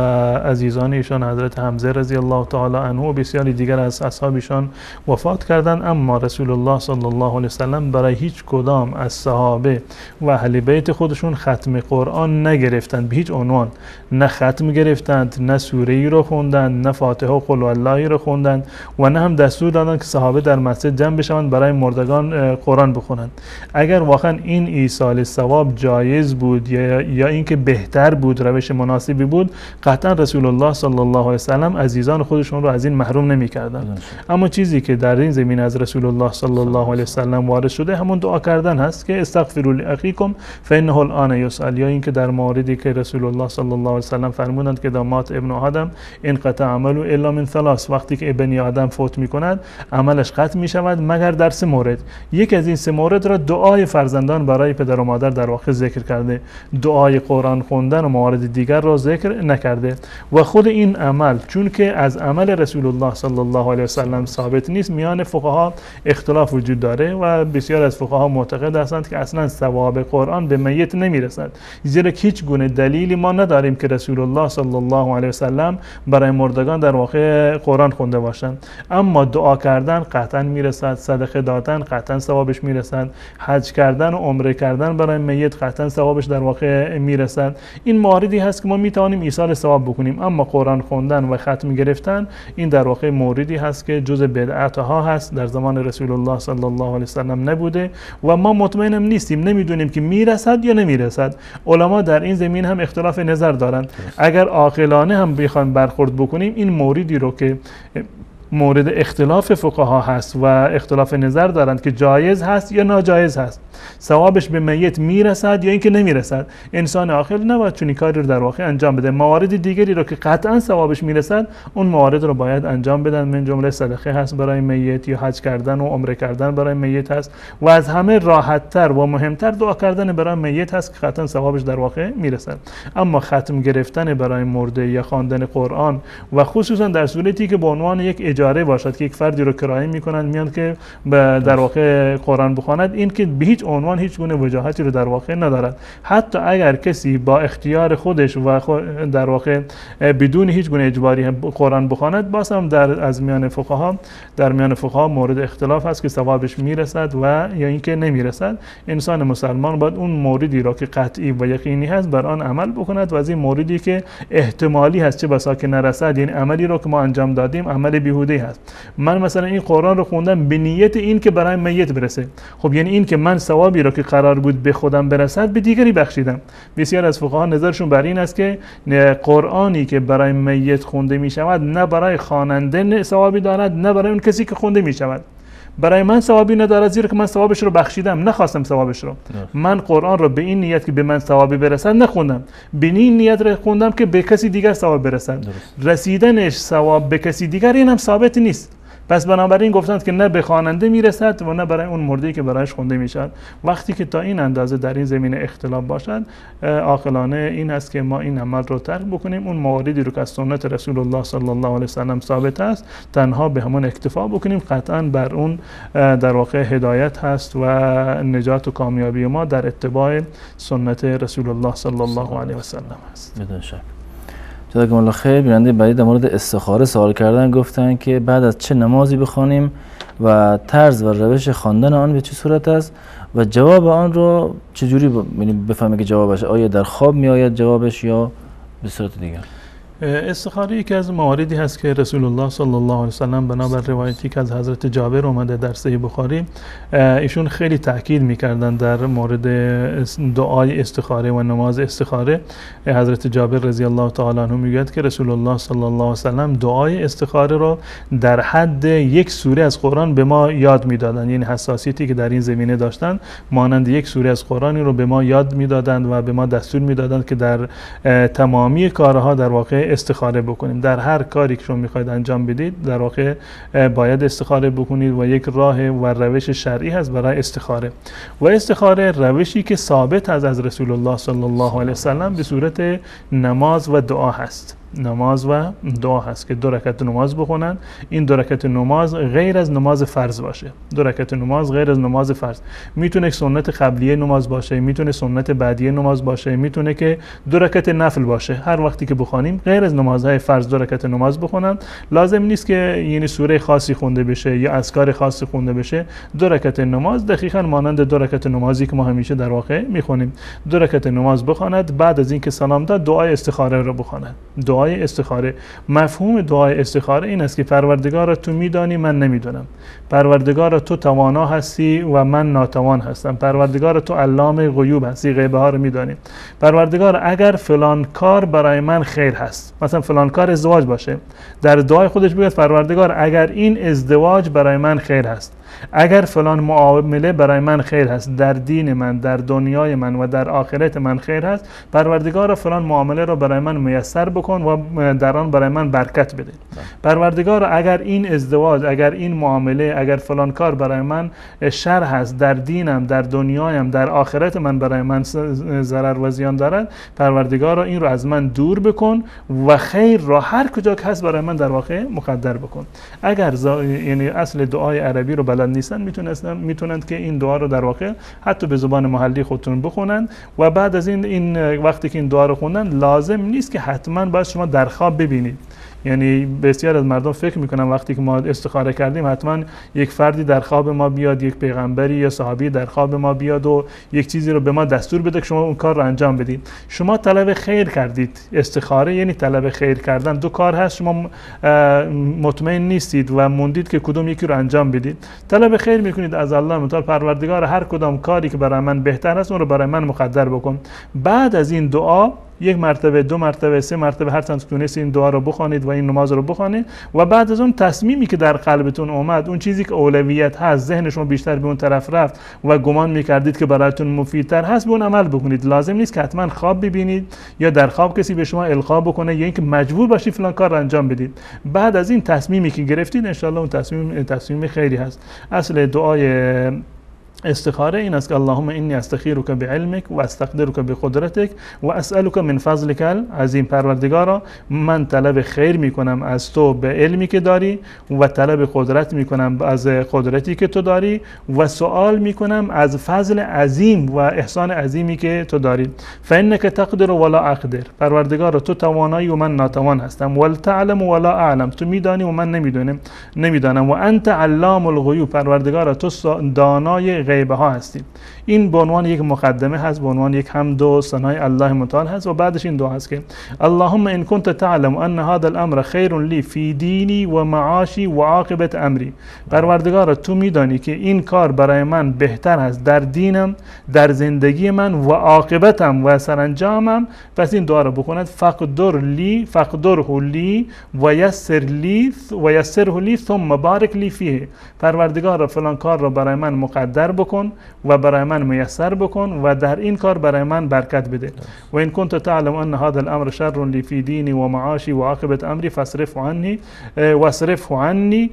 عزیزان ایشان حضرت حمزه رضی الله تعالی عنه و بسیاری دیگر از اصحابشان وفات کردند. اما رسول الله صلی الله علیه و سلم برای هیچ کدام از صحابه و اهل بیت خودشون ختم قرآن نگرفتند، به هیچ عنوان. نه ختم گرفتند، نه سوره رو خوندند، نه فاتحه و قل الله رو خوندند و نه هم دستور دادند که صحابه در مسجد جمع بشوند برای مردگان قرآن بخونند. اگر واقعا این ایصال ثواب جایز بود یا اینکه بهتر بود، روش مناسبی بود، قطعا رسول الله صلی الله علیه و سلم عزیزان خودشون رو از این محروم نمی‌کردند. اما چیزی که در این زمینه از رسول الله صلی الله علیه و سلم وارد شده همون دعا کردن هست که استغفروا لاخیکم فانه الان یسأل، یا اینکه در مواردی که رسول الله صلی الله علیه و سلم فرمودند که دامات ابن آدم انقطع عمله الا من ثلاث، وقتی که ابن آدم فوت می‌کند عملش عملش قطع می شود مگر در 3 مورد. یکی از این 3 مورد را دعای فرزندان برای پدر و مادر در واقع ذکر کرده، دعای قرآن خوندن و موارد دیگر را ذکر نکرده. و خود این عمل چون که از عمل رسول الله صلی الله علیه و سلم ثابت نیست، میان فقها اختلاف وجود داره و بسیار از فقها معتقد هستند که اصلا ثواب قرآن به میت نمیرسد، زیرا که هیچ گونه دلیلی ما نداریم که رسول الله صلی الله علیه و سلم برای مردگان در واقع قرآن خونده باشند. اما دعا کردن قطعا میرسد، صدقه دادن قطعا ثوابش میرسد، حج کردن و عمره کردن برای میت قطعا ثوابش در واقع میرسد. این مواردی هست که ما میتوانیم ایصال ثواب بکنیم. اما قرآن خوندن و ختم گرفتن این در واقع موردی هست که جزء بدعت ها هست، در زمان رسول الله صلی الله علیه و سلم نبوده و ما مطمئنم نیستیم، نمیدونیم که میرسد یا نمیرسد. علما در این زمین هم اختلاف نظر دارند. اگر عاقلانه هم بخوایم برخورد بکنیم، این موردی رو که مورد اختلاف فقها هست و اختلاف نظر دارند که جایز هست یا ناجایز هست، ثوابش به میت میرسد یا اینکه نمیرسد، انسان عاقل نباید چنین کاری رو در واقع انجام بده. موارد دیگری رو که قطعا ثوابش میرسد اون موارد رو باید انجام بدن، من جمله صدقه هست برای میت یا حج کردن و عمره کردن برای میت هست و از همه راحتتر و مهمتر دعا کردن برای میت هست که قطعا ثوابش در واقع میرسد. اما ختم گرفتن برای مرده یا خواندن قرآن و خصوصا در صورتی که به عنوان یک اجاره باشد که یک فردی رو کرایه میکنند میان که در واقع قرآن بخواند، این که به هیچ عنوان هیچ گونه وجاهتی رو در واقع ندارد. حتی اگر کسی با اختیار خودش و در واقع بدون هیچ گونه اجباری قرآن بخواند، باز هم در میان فقها مورد اختلاف هست که ثوابش میرسد و یا اینکه نمیرسد. انسان مسلمان باید اون موردی را که قطعی و یقینی هست بر آن عمل بکند و از این موردی که احتمالی هست چه بسا که نرسد، یعنی عملی را که ما انجام دادیم عمل بیهوده هست. من مثلا این قرآن رو خوندم به نیت این که برای میت برسه، خب یعنی این که من ثوابی رو که قرار بود به خودم برسد به دیگری بخشیدم. بسیار از فقها نظرشون بر این است که قرآنی که برای میت خونده می شود نه برای خواننده ثوابی دارد نه برای اون کسی که خونده می شود. برای من ثوابی ندارد زیرا که من ثوابش رو بخشیدم، نخواستم ثوابش رو. من قرآن رو به این نیت که به من ثوابی برسد نخوندم، به این نیت رو خوندم که به کسی دیگر ثواب برسد. رسیدنش ثواب به کسی دیگر این هم ثابت نیست. پس بنابراین گفتند که نه به خواننده میرسد و نه برای اون مرده‌ای که برایش خونده میشد. وقتی که تا این اندازه در این زمینه اختلاف باشد، عاقلانه این است که ما این عمل رو ترک بکنیم. اون مواردی رو که از سنت رسول الله صلی الله علیه و سلم ثابت است تنها به همون اکتفا بکنیم. قطعا بر اون در واقع هدایت هست و نجات و کامیابی ما در اتباع سنت رسول الله صلی الله علیه و سلم است. بدون شک. جزاکم الله خیر. بیننده بعدی در مورد استخاره سوال کردن، گفتن که بعد از چه نمازی بخوانیم و طرز و روش خواندن آن به چه صورت است و جواب آن رو چجوری بفهمه که جوابش آیا در خواب می آید جوابش یا به صورت دیگر؟ استخاره یکی از مواردی هست که رسول الله صلی الله علیه و سلم بنابر روایتی که از حضرت جابر اومده در صحیح بخاری، ایشون خیلی تاکید میکردن در مورد دعای استخاره و نماز استخاره. حضرت جابر رضی الله تعالی عنه میگوید که رسول الله صلی الله علیه و سلم دعای استخاره را در حد یک سوره از قرآن به ما یاد میدادند، یعنی حساسیتی که در این زمینه داشتن مانند یک سوره از قرآن رو به ما یاد میدادند و به ما دستور میدادند که در تمامی کارها در واقع استخاره بکنیم. در هر کاری که شما میخواید انجام بدید در واقع باید استخاره بکنید و یک راه و روش شرعی هست برای استخاره. و استخاره روشی که ثابت از رسول الله صلی الله علیه و سلم به صورت نماز و دعا هست. نماز و دعا هست که دو رکعت نماز بخونن. این دو رکعت نماز غیر از نماز فرض باشه. دو رکعت نماز غیر از نماز فرض میتونه سنت قبلیه نماز باشه، میتونه سنت بعدیه نماز باشه، میتونه که دو رکعت نفل باشه. هر وقتی که بخوانیم غیر از نمازهای فرض دو رکعت نماز بخونن. لازم نیست که یعنی سوره خاصی خونده بشه یا اذکار خاصی خونده بشه. دو رکعت نماز دقیقاً مانند دو رکعت نمازی که ما همیشه در واقع میخونیم. دو رکعت نماز بخواند، بعد از اینکه سلام داد دعای استخاره رو بخواند. دعای استخاره، مفهوم دعای استخاره این است که پروردگارا تو میدانی من نمیدونم، پروردگارا تو توانا هستی و من ناتوان هستم، پروردگارا تو علام غیوب هستی، غیبه ها رو میدانی، پروردگار اگر فلان کار برای من خیر هست، مثلا فلان کار ازدواج باشه، در دعای خودش بگه پروردگار اگر این ازدواج برای من خیر هست، اگر فلان معامله برای من خیر هست، در دین من، در دنیای من و در آخرت من خیر هست، پروردگارا فلان معامله را برای من میسر بکن و در آن برای من برکت بده. پروردگارا اگر این ازدواج، اگر این معامله، اگر فلان کار برای من شر هست، در دینم، در دنیایم، در آخرت من برای من ضرر و زیان دارد، پروردگارا این رو از من دور بکن و خیر را هر کجا که هست برای من در واقع مقدر بکن. اگر یعنی اصل دعای عربی رو بلد نیستن، میتونند که این دعا رو در واقع حتی به زبان محلی خودتون بخونن و بعد از این وقتی که این دعا رو خوندن، لازم نیست که حتما باید شما در خواب ببینید. یعنی بسیار از مردم فکر میکنن وقتی که ما استخاره کردیم حتما یک فردی در خواب ما بیاد، یک پیغمبری یا صحابی در خواب ما بیاد و یک چیزی رو به ما دستور بده که شما اون کار رو انجام بدید. شما طلب خیر کردید. استخاره یعنی طلب خیر کردن. دو کار هست، شما مطمئن نیستید و موندید که کدوم یکی رو انجام بدید. طلب خیر میکنید از الله متعال، پروردگار هر کدام کاری که برای من بهتر است اون رو برای من مقدر بکن. بعد از این دعا یک مرتبه، دو مرتبه، سه مرتبه، هر چند تونست این دعا رو بخوانید و این نماز رو بخوانید و بعد از اون تصمیمی که در قلبتون اومد، اون چیزی که اولویت هست، ذهن شما بیشتر به اون طرف رفت و گمان میکردید که براتون مفیدتر هست، به اون عمل بکنید. لازم نیست که حتما خواب ببینید یا در خواب کسی به شما القا بکنه یا اینکه مجبور باشید فلان کار رو انجام بدید. بعد از این تصمیمی که گرفتید ان شاء الله اون تصمیم خیری هست. اصل دعای استخاره این است که اللهم انی استخیرک بعلمک و استقدرک بقدرتک و اسألک من فضلک العظیم. پروردگارا من طلب خیر میکنم از تو به علمی که داری و طلب قدرت میکنم از قدرتی که تو داری و سوال میکنم از فضل عظیم و احسان عظیمی که تو داری. فانک تقدر ولا اقدر. پروردگارا تو توانایی و من ناتوان هستم. ولتعلم ولا اعلم. تو میدانی و من نمیدانم. و انت علام الغیوب. پروردگارا تو دانای غیبه ها هستیم. این به عنوان یک مقدمه هست، به عنوان یک حمد و ثنای الله متعال هست و بعدش این دعا هست که اللهم ان كنت تعلم ان هذا الامر خیر لی فی دینی و معاشی و عاقبت امری. پروردگارا تو میدانی که این کار برای من بهتر هست در دینم، در زندگی من و عاقبتم و سرانجامم. پس این دعا رو بخوند: فقدر لی فقدره لی و یسر لی و یسره لی ثم بارک لی فیه. پروردگارا فلان کار رو برای من مقدر بکن و برای من میسر بکن و در این کار برای من برکت بده. و ان كنت تعلم ان هذا الامر شر لی فی دینی و معاشی و عاقبت امری فاصرفه عنی واصرفه عنی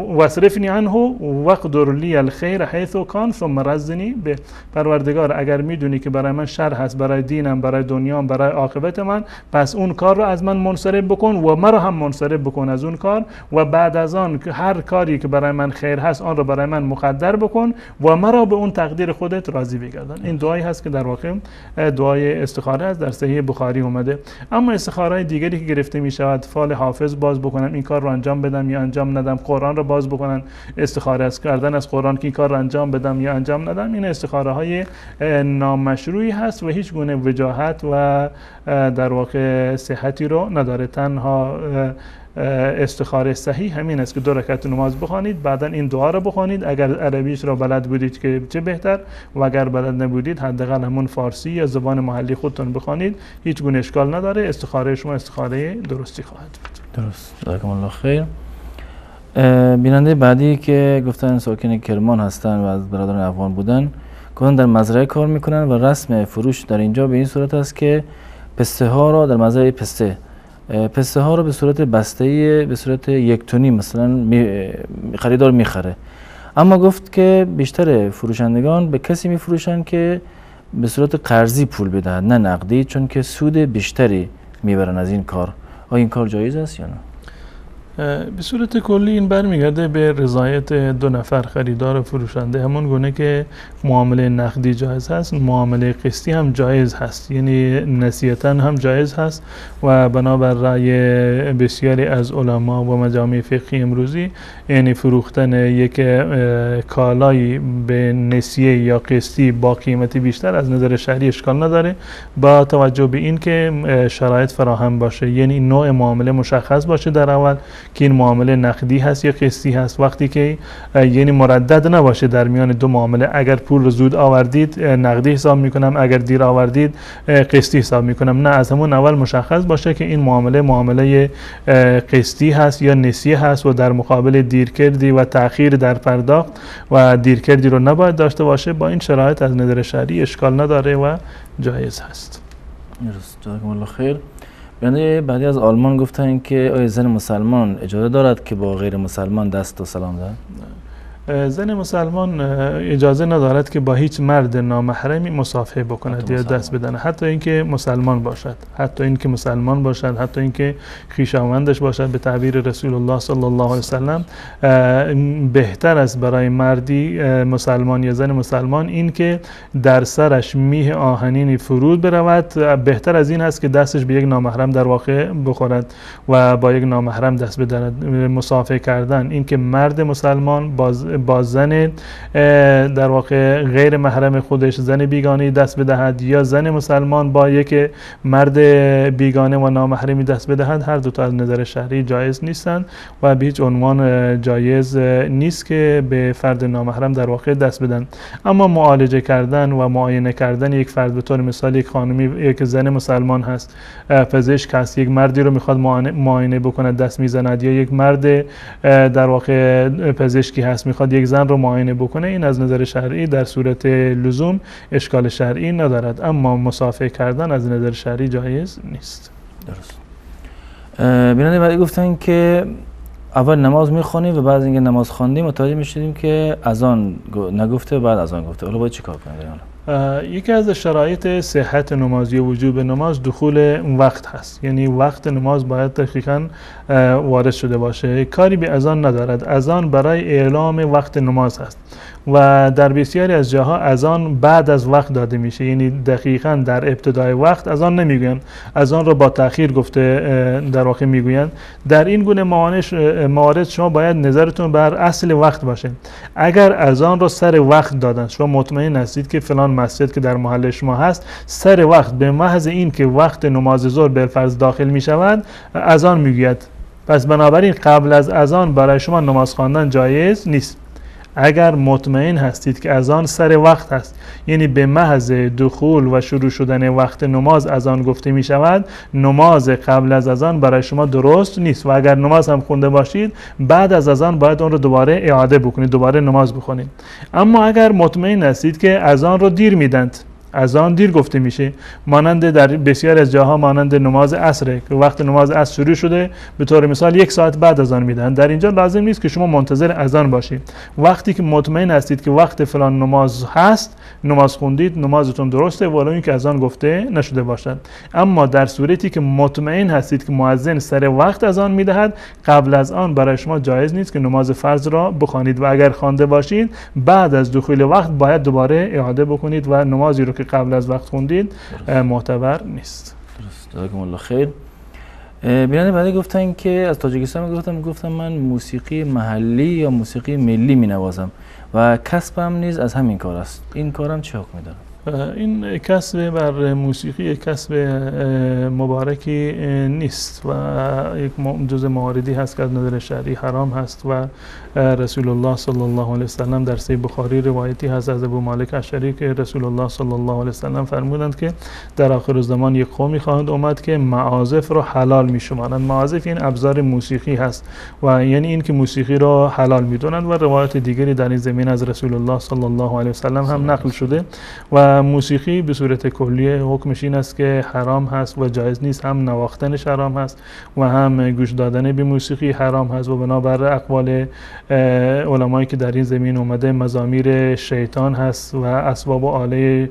واصرفنی عنه واقدر لی الخیر حیث کان ثم رزنی به. پروردگار اگر میدونی که برای من شر هست، برای دینم، برای دنیام، برای عاقبت من، پس اون کار رو از من منصرف بکن و مرا هم منصرف بکن از اون کار و بعد از آن هر کاری که برای من خیر هست آن رو برای من مقدر بکن و مرا به اون تقدیر خودت راضی بگردان. این دعایی هست که در واقع دعای استخاره است، در صحیح بخاری اومده. اما استخاره دیگری که گرفته می شود، فال حافظ باز بکنم این کار رو انجام بدم یا انجام ندم، قرآن رو باز بکنن استخاره از کردن از قرآن که این کار رو انجام بدم یا انجام ندم، این استخاره های نامشروعی هست و هیچ گونه وجاهت و در واقع صحتی رو نداره. تنها استخاره صحیح همین است که دو رکعت نماز بخوانید، بعدا این دعا رو بخوانید. اگر عربیش را بلد بودید که چه بهتر، و اگر بلد نبودید حداقل همون فارسی یا زبان محلی خودتون بخوانید، هیچ گونه اشکال نداره. استخاره شما استخاره درستی خواهد بود. درست، جزاکم الله خیر. بیننده بعدی که گفتن ساکن کرمان هستن و از برادران افغان بودن، گفتن در مزرعه کار میکنن و رسم فروش در اینجا به این صورت است که پسته ها را در مزرعه پسته ها رو به صورت بسته‌ای، به صورت یک تونی مثلا خریدار میخره. اما گفت که بیشتر فروشندگان به کسی میفروشند که به صورت قرضی پول بدهد نه نقدی، چون که سود بیشتری میبرن از این کار. آیا این کار جایز است یا نه؟ به صورت کلی این برمیگرده به رضایت دو نفر، خریدار و فروشنده. همون گونه که معامله نقدی جایز هست، معامله قسطی هم جایز هست، یعنی نسیتاً هم جایز هست و بنابر رأی بسیاری از علما و مجامع فقهی امروزی، یعنی فروختن یک کالایی به نسیه یا قسطی با قیمت بیشتر از نظر شرعی اشکال نداره، با توجه به این که شرایط فراهم باشه، یعنی نوع معامله مشخص باشه در اول که این معامله نقدی هست یا قسطی هست. وقتی که یعنی مردد نباشه در میان دو معامله، اگر پول رو زود آوردید نقدی حساب میکنم، اگر دیر آوردید قسطی حساب میکنم. نه، از همون اول مشخص باشه که این معامله معامله قسطی هست یا نسیه هست و در مقابل دیرکردی و تأخیر در پرداخت و دیرکردی رو نباید داشته باشه. با این شرایط از نظر شرعی اشکال نداره و جایز هست. درست، جزاکم الله خیر. بیننده بعدی از آلمان گفتن که آیا زن مسلمان اجازه دارد که با غیر مسلمان دست و سلام دهد؟ زن مسلمان اجازه ندارد که با هیچ مرد نامحرمی مصافحه بکند یا دست بدهد، حتی اینکه مسلمان باشد، حتی اینکه مسلمان باشد، حتی اینکه خویشاوندش باشد. به تعبیر رسول الله صلی الله علیه وسلم بهتر است برای مردی مسلمان یا زن مسلمان این که در سرش میه آهنینی فرود برود، بهتر از این است که دستش به یک نامحرم در واقع بخورد و با یک نامحرم دست بدهد. مصافحه کردن، اینکه مرد مسلمان با زن در واقع غیر محرم خودش، زن بیگانه دست بدهد یا زن مسلمان با یک مرد بیگانه و نامحرمی دست بدهد، هر دو تا از نظر شرعی جایز نیستند و به هیچ عنوان جایز نیست که به فرد نامحرم در واقع دست بدن. اما معالجه کردن و معاینه کردن یک فرد، به طور مثال یک خانمی، یک زن مسلمان هست، پزشک هست، یک مردی رو میخواد معاینه بکند دست میزند، یا یک مرد در واقع پزشکی هست میخواد یک زن رو معاینه بکنه، این از نظر شرعی در صورت لزوم اشکال شرعی ندارد. اما مصافحه کردن از نظر شرعی جایز نیست. درست. بیننده بعدی گفتن که اول نماز میخوانیم و بعد اینکه نماز خواندیم متوجه میشدیم که اذان نگفته، بعد اذان گفته. حالا باید چیکار کنیم؟ یکی از شرایط صحت نماز یا وجوب نماز دخول وقت هست، یعنی وقت نماز باید دقیقاً وارد شده باشه. کاری به اذان ندارد، اذان برای اعلام وقت نماز هست و در بسیاری از جاها اذان بعد از وقت داده میشه، یعنی دقیقاً در ابتدای وقت اذان نمیگویند، اذان رو با تأخیر گفته در واقع میگویند. در این گونه موارد شما باید نظرتون بر اصل وقت باشه. اگر اذان رو سر وقت دادن، شما مطمئن هستید که فلان مسجد که در محل شما هست سر وقت به محض این که وقت نماز ظهر بالفرض داخل می شود اذان میگوید، پس بنابراین قبل از اذان برای شما نماز خواندن جایز نیست. اگر مطمئن هستید که اذان سر وقت هست، یعنی به محض دخول و شروع شدن وقت نماز اذان گفته می شود، نماز قبل از اذان برای شما درست نیست و اگر نماز هم خونده باشید بعد از اذان باید اون رو دوباره اعاده بکنید، دوباره نماز بخونید. اما اگر مطمئن هستید که اذان رو دیر میدند، اذان دیر گفته میشه، مانند در بسیار از جاها مانند نماز عصر که وقت نماز عصر شروع شده، به طور مثال یک ساعت بعد اذان میدن، در اینجا لازم نیست که شما منتظر اذان باشید. وقتی که مطمئن هستید که وقت فلان نماز هست، نماز خوندید، نمازتون درسته ولو اینکه اذان گفته نشده باشد. اما در صورتی که مطمئن هستید که مؤذن سر وقت اذان میدهد، قبل از آن برای شما جایز نیست که نماز فرض را بخوانید و اگر خوانده باشید بعد از دخول وقت باید دوباره اعاده بکنید و نمازی رو که قبل از وقت خوندید معتبر نیست. درست، جزاکم الله خیر. بیننده بعدی گفتن که از تاجیکستان گفتم من موسیقی محلی یا موسیقی ملی می نوازم و کسبم نیز از همین کار است، این کارم چه حکمی دارد؟ این کسب بر موسیقی کسب مبارکی نیست و یک جزء مواردی هست که از نظر شرعی حرام هست و رسول الله صلی الله علیه وسلم در صحیح بخاری روایتی هست از ابو مالک اشعری که رسول الله صلی الله علیه وسلم فرمودند که در آخر زمان یک قومی خواهند اومد که معازف رو حلال میشمارند. معازف این ابزار موسیقی هست و یعنی این که موسیقی رو حلال میدونند و روایت دیگری در این زمین از رسول الله صلی الله علیه وسلم هم نقل شده و موسیقی به صورت کلی حکمش این است که حرام هست و جایز نیست، هم نواختنش حرام هست و هم گوش دادن به موسیقی حرام هست و بنابر اقوال علمایی که در این زمین اومده مزامیر شیطان هست و اسباب و آله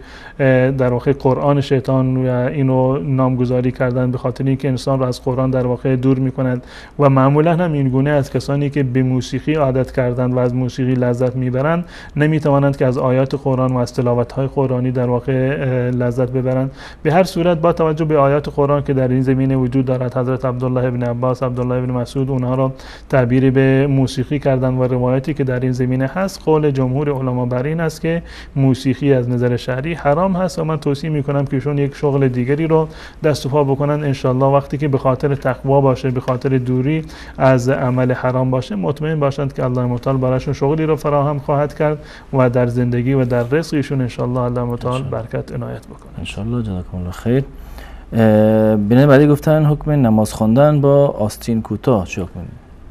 در واقع قرآن شیطان و اینو نامگذاری کردن به خاطر اینکه انسان رو از قرآن در واقع دور میکنند و معمولا هم این گونه از کسانی که به موسیقی عادت کردند و از موسیقی لذت میبرند نمیتوانند که از آیات قرآن و از تلاوت های قرآنی روانی در واقع لذت ببرند. به هر صورت با توجه به آیات قرآن که در این زمینه وجود دارد، حضرت عبدالله ابن عباس، عبدالله ابن مسعود اونها را تعبیر به موسیقی کردن و روایتی که در این زمینه هست، قول جمهور علما بر این است که موسیقی از نظر شرعی حرام هست و من توصیه میکنم که ایشون یک شغل دیگری رو دست و پا بکنن. انشالله وقتی که به خاطر تقوا باشه، به خاطر دوری از عمل حرام باشه، مطمئن باشند که الله متعال براشون شغلی رو فراهم خواهد کرد و در زندگی و در رزق ایشون انشالله الله متعال برکت عنایت بکنه. انشالله. جزاکم الله خیر. بیننده بعدی گفتن حکم نماز خواندن با آستین کوتاه چه حکم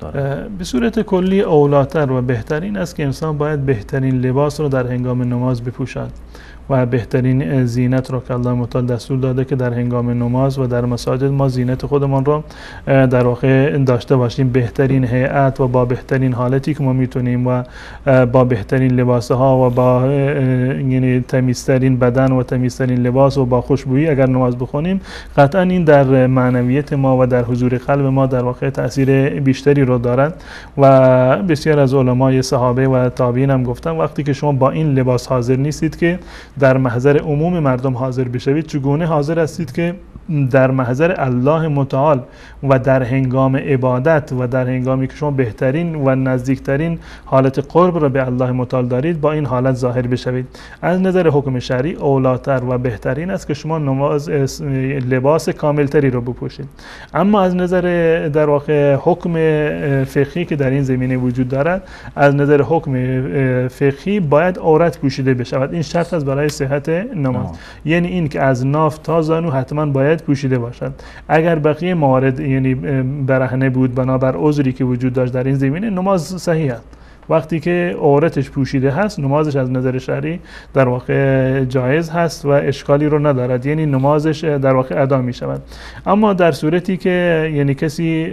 داره؟ به صورت کلی اولاتر و بهترین است که انسان باید بهترین لباس رو در هنگام نماز بپوشد و بهترین زینت رو که الله متعال دستور داده که در هنگام نماز و در مساجد ما زینت خودمان رو در واقع داشته باشیم، بهترین هیئت و با بهترین حالتی که ما میتونیم و با بهترین لباس ها و با یعنی تمیزترین بدن و تمیزترین لباس و با خوشبویی اگر نماز بخونیم، قطعا این در معنویت ما و در حضور قلب ما در واقع تاثیر بیشتری رو دارد. و بسیار از علمای صحابه و تابعین هم گفتن وقتی که شما با این لباس حاضر نیستید که در محضر عموم مردم حاضر بشوید، چگونه حاضر هستید که در محضر الله متعال و در هنگام عبادت و در هنگامی که شما بهترین و نزدیکترین حالت قرب را به الله متعال دارید با این حالت ظاهر بشوید؟ از نظر حکم شرعی اولاتر و بهترین است که شما نماز لباس کاملتری را بپوشید. اما از نظر در واقع حکم فقهی که در این زمینه وجود دارد، از نظر حکم فقهی باید عورت پوشیده بشود. این شرط است برای صحت نماز، یعنی این که از ناف تا زانو حتما باید پوشیده باشد. اگر بقیه موارد یعنی برهنه بود بنابر عذری که وجود داشت در این زمینه، نماز صحیح است. وقتی که عورتش پوشیده هست، نمازش از نظر شرعی در واقع جایز هست و اشکالی رو ندارد، یعنی نمازش در واقع ادا می شود. اما در صورتی که یعنی کسی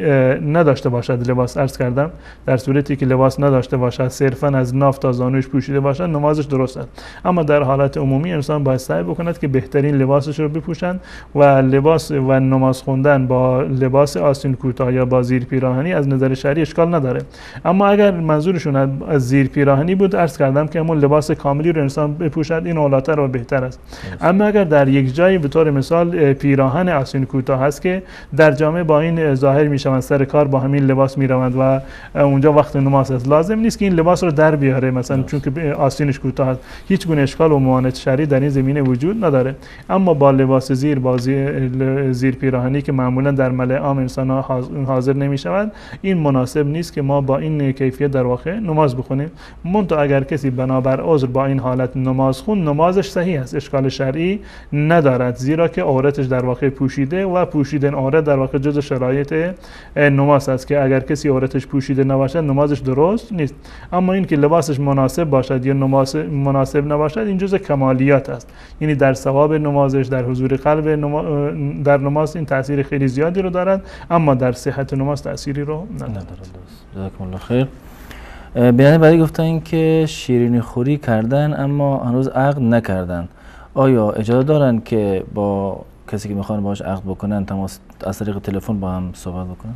نداشته باشد لباس، عرض کردم در صورتی که لباس نداشته باشد، صرفا از ناف تا زانوش پوشیده باشد، نمازش درست است. اما در حالت عمومی انسان باید سعی بکند که بهترین لباسش رو بپوشند و لباس و نماز خوندن با لباس آستین کوتاه یا با زیر پیراهنی از نظر شرعی اشکال نداره. اما اگر منظورشون از زیر پیراهنی بود، عرض کردم که همون لباس کاملی رو انسان بپوشد، این اولاتر و بهتر است. اما اگر در یک جایی به طور مثال پیراهن آستین کوتاه هست که در جامعه با این ظاهر میشوند، سر کار با همین لباس میروند و اونجا وقت نماز است، لازم نیست که این لباس رو در بیاره مثلا چون که آستینش کوتاه است. هیچ گونه اشکال و ممانعت شرعی در این زمینه وجود نداره. اما با لباس زیر، با زیر پیراهنی که معمولا در ملأ عام انسان حاضر نمیشوند، این مناسب نیست که ما با این کیفیت در واقع نماز بخونیم. منتها اگر کسی بنابر عذر با این حالت نماز خون، نمازش صحیح است، اشکال شرعی ندارد، زیرا که عورتش در واقع پوشیده و پوشیدن عورت در واقع جزء شرایط نماز است که اگر کسی عورتش پوشیده نباشد نمازش درست نیست. اما این که لباسش مناسب باشد یا نماز مناسب نباشد، این جزء کمالیات است، یعنی در ثواب نمازش، در حضور قلب در نماز این تاثیر خیلی زیادی رو دارد، اما در صحت نماز تأثیری رو ندارد. جزاکم الله خیر. بیننده بعدی گفتن که شیرینی خوری کردن اما هنوز عقد نکردن، آیا اجازه دارن که با کسی که میخوان باهاش عقد بکنن تماس از طریق تلفن با هم صحبت بکنن؟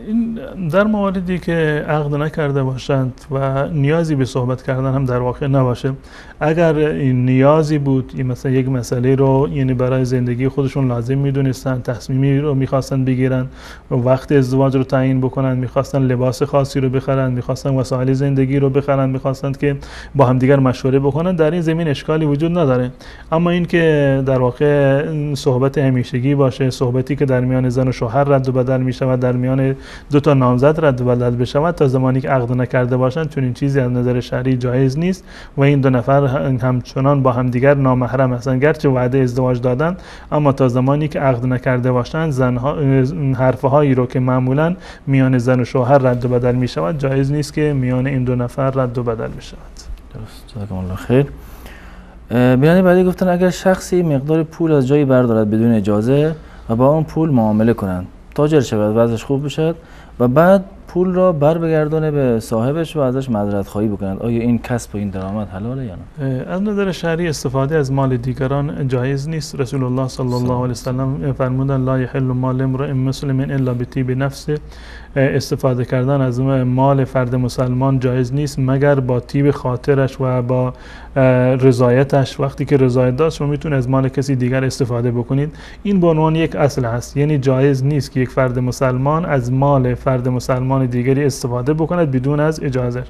این در مواردی که عقد نکرده باشند و نیازی به صحبت کردن هم در واقع نباشه، اگر این نیازی بود، این مثلا یک مسئله رو یعنی برای زندگی خودشون لازم میدونستن، تصمیمی رو میخواستن بگیرن، وقت ازدواج رو تعیین بکنن، میخواستن لباس خاصی رو بخرن، میخواستن وسایل زندگی رو بخرن، میخواستن که با همدیگر مشوره بکنن، در این زمین اشکالی وجود نداره. اما این که در واقع صحبت همیشگی باشه، صحبتی که در میان زن و شوهر رد و بدل میشود، در میان دو تا نامزد رد و بدل بشود، تا زمانی که عقد نکرده باشند، چون این چیزی از نظر شرعی جایز نیست و این دو نفر همچنان با همدیگر نامحرم هستند، گرچه وعده ازدواج دادن، اما تا زمانی که عقد نکرده باشند، زنها حرفهایی رو که معمولا میان زن و شوهر رد و بدل می شود جایز نیست که میان این دو نفر رد و بدل بشود. درست، جزاکم الله خیر. بیننده بعدی گفتن اگر شخصی مقدار پول از جایی بردارد بدون اجازه و با آن پول معامله کنند، تاجر شود، وضعش خوب بشد و بعد پول را بر بگردانه به صاحبش و ازش معذرت خواهی بکند. آیا این کسب و این درآمد حلاله یا نه؟ از نظر شرعی استفاده از مال دیگران جایز نیست. رسول الله صلی الله علیه و سلم فرمودند لا یحل مال امرئ مسلم الا بطیب نفسه. استفاده کردن از مال فرد مسلمان جایز نیست مگر با طیب خاطرش و با رضایتش. وقتی که رضایت داشت شما میتونید از مال کسی دیگر استفاده بکنید. این به عنوان یک اصل هست، یعنی جایز نیست که یک فرد مسلمان از مال فرد مسلمان دیگری استفاده بکند بدون از اجازه.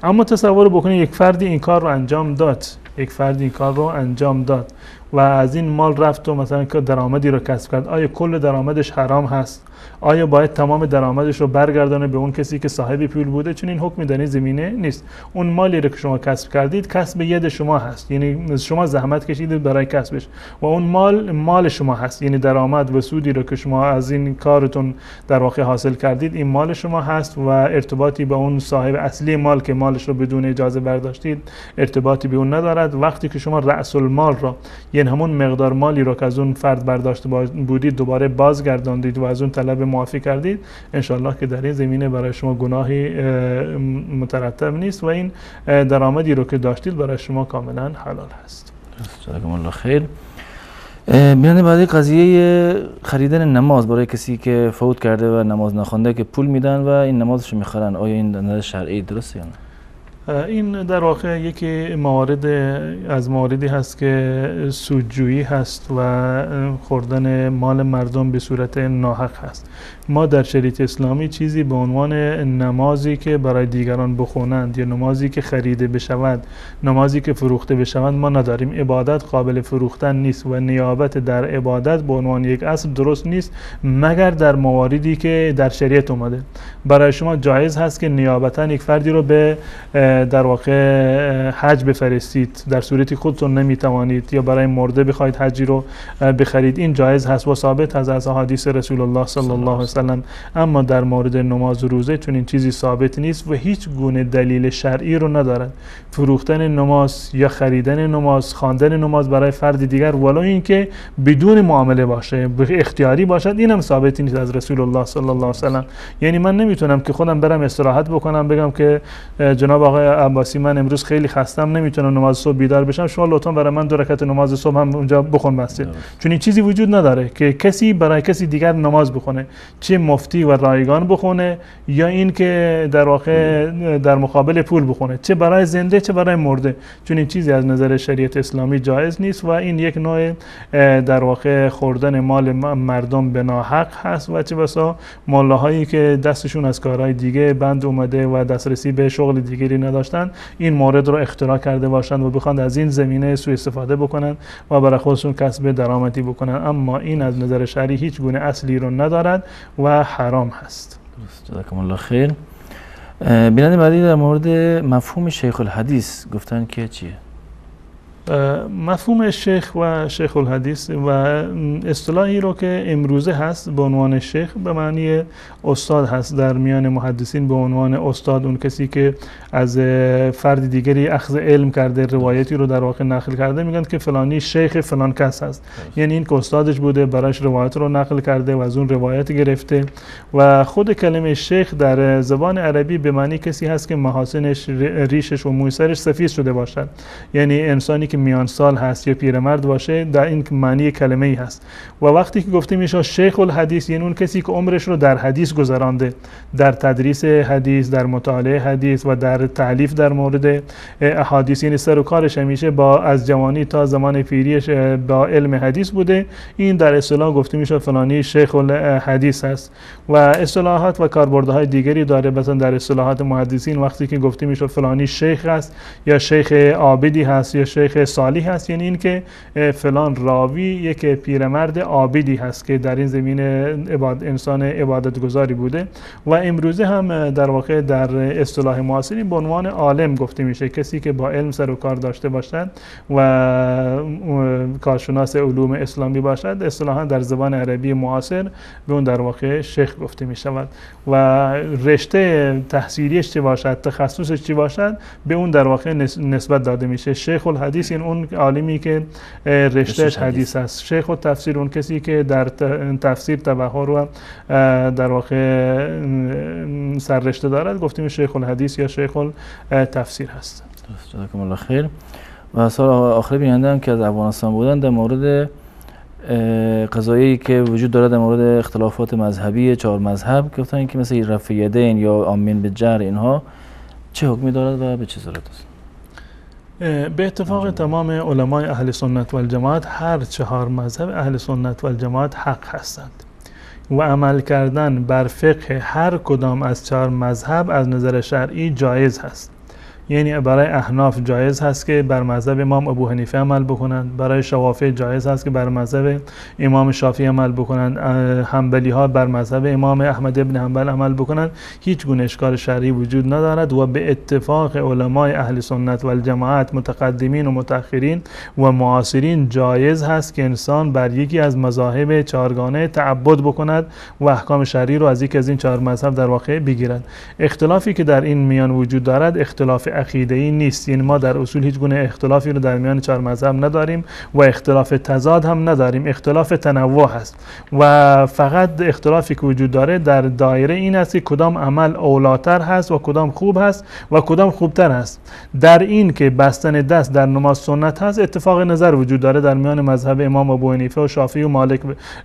اما تصور بکنید یک فردی این کار رو انجام داد، یک فردی این کار رو انجام داد و از این مال رفت و مثلا درآمدی رو کسب کرد. آیا کل درآمدش حرام هست؟ آیا باید تمام درآمدش رو برگردانه به اون کسی که صاحب پول بوده؟ چون این حکمی در این زمینه نیست. اون مالی رو که شما کسب کردید کسب ید شما هست، یعنی شما زحمت کشیدید برای کسبش و اون مال مال شما هست، یعنی درآمد و سودی رو که شما از این کارتون در واقع حاصل کردید این مال شما هست و ارتباطی به اون صاحب اصلی مال که مالش رو بدون اجازه برداشتید ارتباطی به اون ندارد. وقتی که شما رأس المال را، یعنی همون مقدار مالی رو که از اون فرد برداشته بودید دوباره بازگرداندید و از اون طلب معافی کردید، انشالله که در این زمینه برای شما گناهی مترتب نیست و این درآمدی رو که داشتید برای شما کاملا حلال هست. جزاکم الله خیر. بیننده بعدی قضیه خریدن نماز برای کسی که فوت کرده و نماز نخوانده که پول میدن و این نمازشو میخرن، آیا این نظر شرعی درسته یا نه؟ این در واقع یکی موارد از مواردی هست که سودجویی هست و خوردن مال مردم به صورت ناحق هست. ما در شریعت اسلامی چیزی به عنوان نمازی که برای دیگران بخونند یا نمازی که خریده بشود، نمازی که فروخته بشود ما نداریم. عبادت قابل فروختن نیست و نیابت در عبادت به عنوان یک اصل درست نیست مگر در مواردی که در شریعت اومده. برای شما جایز هست که نیابتا یک فردی رو به در واقع حج بفرستید در صورتی خودتون نمیتوانید، یا برای مرده بخواید حجی رو بخرید، این جایز هست و ثابت هست از احادیث رسول الله صلی الله علیه و سلم. اما در مورد نماز و روزه چون این چیزی ثابت نیست و هیچ گونه دلیل شرعی رو ندارد. فروختن نماز یا خریدن نماز، خواندن نماز برای فرد دیگر ولو اینکه بدون معامله باشه، اختیاری باشد، اینم ثابت نیست از رسول الله صلی الله علیه و سلم. یعنی من نمیتونم که خودم برم استراحت بکنم بگم که جناب آقای عباسی من امروز خیلی خستم نمیتونم نماز صبح بیدار بشم، شما لطفا برای من 2 رکعت نماز صبح هم اونجا بخون مسجد. چون این چیزی وجود نداره که کسی برای کسی دیگر نماز بخونه، چه مفتی و رایگان بخونه یا این که در واقع در مقابل پول بخونه، چه برای زنده چه برای مرده. چون این چیزی از نظر شریعت اسلامی جایز نیست و این یک نوع در واقع خوردن مال مردم به ناحق هست و چه بسا ملاهایی که دستشون از کارهای دیگه بند اومده و دسترسی به شغل دیگری نداشتن این مورد رو اختراع کرده باشند و بخوان از این زمینه سوء استفاده بکنن و برای خودشون کسب درآمدی بکنن. اما این از نظر شرعی هیچ گونه اصلی رو ندارد و حرام هست. جزاکم الله خیر. بیننده بعدی در مورد مفهوم شیخ الحدیث گفتن که چیه؟ مفهوم شیخ و شیخ الحدیث و اصطلاحی رو که امروزه هست به عنوان شیخ به معنی استاد هست در میان محدثین، به عنوان استاد اون کسی که از فرد دیگری اخذ علم کرده، روایتی رو در واقع نقل کرده، میگن که فلانی شیخ فلان کس هست، یعنی این که استادش بوده براش روایت رو نقل کرده و از اون روایت گرفته. و خود کلمه شیخ در زبان عربی به معنی کسی هست که محاسنش، ریشش و موی سرش سفید شده باشد، یعنی انسانی که میان سال هست یا پیرمرد باشه، در این معنی کلمه ای هست. و وقتی که گفته میشه شیخ الحدیث، یعنی اون کسی که عمرش رو در حدیث گذرانده، در تدریس حدیث، در مطالعه حدیث و در تالیف در مورد احادیث، یعنی سر و کارش همیشه با از جوانی تا زمان پیریش با علم حدیث بوده، این در اصطلاح گفته میشه فلانی شیخ الحدیث هست. و اصطلاحات و کاربردهای دیگری داره. مثلا در اصطلاحات محدثین وقتی که گفته میشه فلانی شیخ است یا شیخ عابدی هست یا شیخ صالح هست، یعنی این که فلان راوی یک پیرمرد عابدی هست که در این زمینه انسان عبادتگزاری بوده. و امروزه هم در واقع در اصطلاح معاصرین به عنوان عالم گفته میشه، کسی که با علم سر و کار داشته باشد و کارشناس علوم اسلامی باشد، اصطلاحا در زبان عربی معاصر به اون در واقع شیخ گفته میشود. و رشته تحصیلیش چه باشد، تخصصش چی باشد، به اون در واقع نسبت داده میشه. شیخ الحدیث الحدیث این اون عالمی که رشتهش حدیث است، شیخ التفسیر اون کسی که در تفسیر تبحر و در واقع سررشته دارد، گفتیم شیخ الحدیث یا شیخ التفسیر هست. جزاکم الله خیر. و سوال آخری بیننده هم که از افغانستان بودن در مورد قضایی که وجود دارد در مورد اختلافات مذهبی چهار مذهب، گفتن که مثل رفع یدین یا آمین به جهر اینها چه حکمی دارد و به چه صورت است؟ به اتفاق تمام علمای اهل سنت و الجماعت هر چهار مذهب اهل سنت و الجماعت حق هستند و عمل کردن بر فقه هر کدام از چهار مذهب از نظر شرعی جایز هست. یعنی برای احناف جایز هست که بر مذهب امام ابو حنیفه عمل بکنند، برای شوافع جایز هست که بر مذهب امام شافعی عمل بکنند، حنبلی ها بر مذهب امام احمد ابن حنبل عمل بکنند. هیچ گونه اشکال شرعی وجود ندارد و به اتفاق علمای اهل سنت و الجماعت متقدمین و متأخرین و معاصرین جایز هست که انسان بر یکی از مذاهب چهارگانه تعبد بکند و احکام شرعی رو از یکی از این چهار مذهب در واقع بگیرد. اختلافی که در این میان وجود دارد اختلاف عقیده‌ای نیست، یعنی ما در اصول هیچ گونه اختلافی رو در میان چهار مذهب نداریم و اختلاف تضاد هم نداریم، اختلاف تنوع هست و فقط اختلافی که وجود داره در دایره این است که کدام عمل اولاتر هست و کدام خوب هست و کدام خوبتر هست. در این که بستن دست در نماز سنت هست اتفاق نظر وجود داره در میان مذهب امام ابو حنیفه و شافعی و مالک،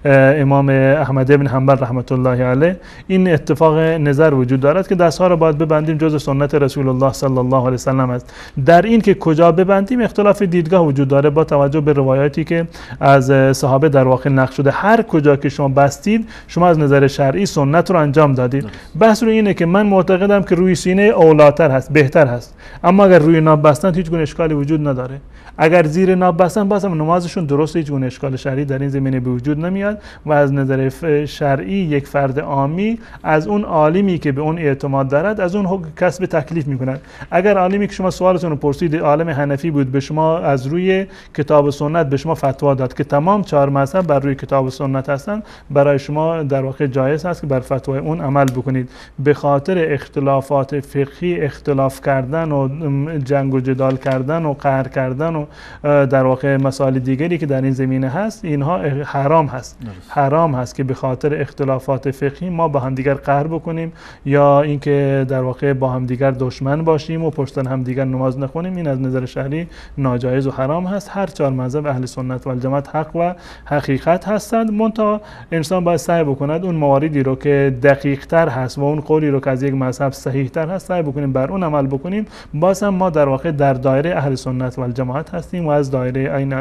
امام احمد بن حنبل رحمت الله علیه، این اتفاق نظر وجود دارد که دستها رو باید ببندیم جز سنت رسول الله صلی الله علیه وسلم است. در این که کجا ببندیم اختلاف دیدگاه وجود داره با توجه به روایاتی که از صحابه در واقع نقل شده. هر کجا که شما بستید شما از نظر شرعی سنت رو انجام دادید. بحث روی اینه که من معتقدم که روی سینه اولاتر هست، بهتر هست، اما اگر روی ناف بستن هیچ گونه اشکالی وجود نداره. اگر زیر ناف بستن باز هم نمازشون درست، هیچ گونه اشکال شرعی در این زمینه به وجود نمیاد و از نظر شرعی یک فرد عامی از اون عالمی که به اون اعتماد دارد از اون کسب تکلیف میکند. اگر عالمی که شما سوالتون رو پرسید عالم حنفی بود، به شما از روی کتاب و سنت به شما فتوا داد که تمام چهار مذهب بر روی کتاب و سنت هستند، برای شما در واقع جایز هست که بر فتوای اون عمل بکنید. به خاطر اختلافات فقهی اختلاف کردن و جنگ و جدال کردن و قهر کردن و در واقع مسائل دیگری که در این زمینه هست، اینها حرام هست. حرام هست که به خاطر اختلافات فقهی ما با همدیگر قهر بکنیم یا اینکه در واقع با همدیگر دشمن باشیم و پشت هم دیگر نماز نخونیم. این از نظر شرعی ناجایز و حرام هست. هر چهار مذهب اهل سنت و الجماعت حق و حقیقت هستند، منتها انسان باید سعی بکند اون مواردی رو که دقیق تر هست و اون قولی رو که از یک مذهب صحیح تر هست سعی بکنیم بر اون عمل بکنیم. باز هم ما در واقع در دایره اهل سنت و الجماعت هستیم و از دایره این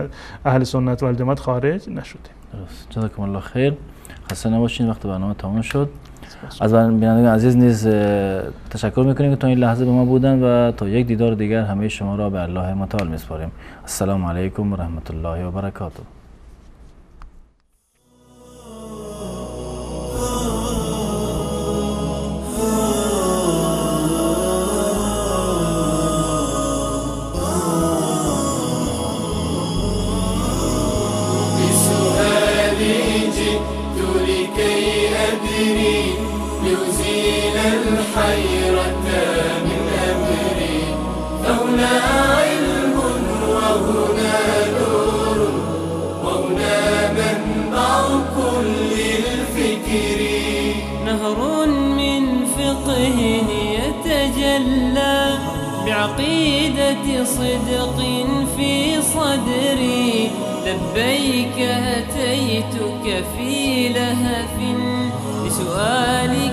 اهل سنت و الجماعت خارج نشدیم. درست. جزاکم الله خیر. خسته نباشین، وقت برنامه تمام شد. از بینندگان عزیز نیز تشکر میکنیم که تا این لحظه به ما بودن و تا یک دیدار دیگر همه شما را به الله متعال میسپاریم. السلام علیکم و رحمت الله و برکاته. بعقيدة صدق في صدري، لبيك أتيتك في لهف لسؤالي.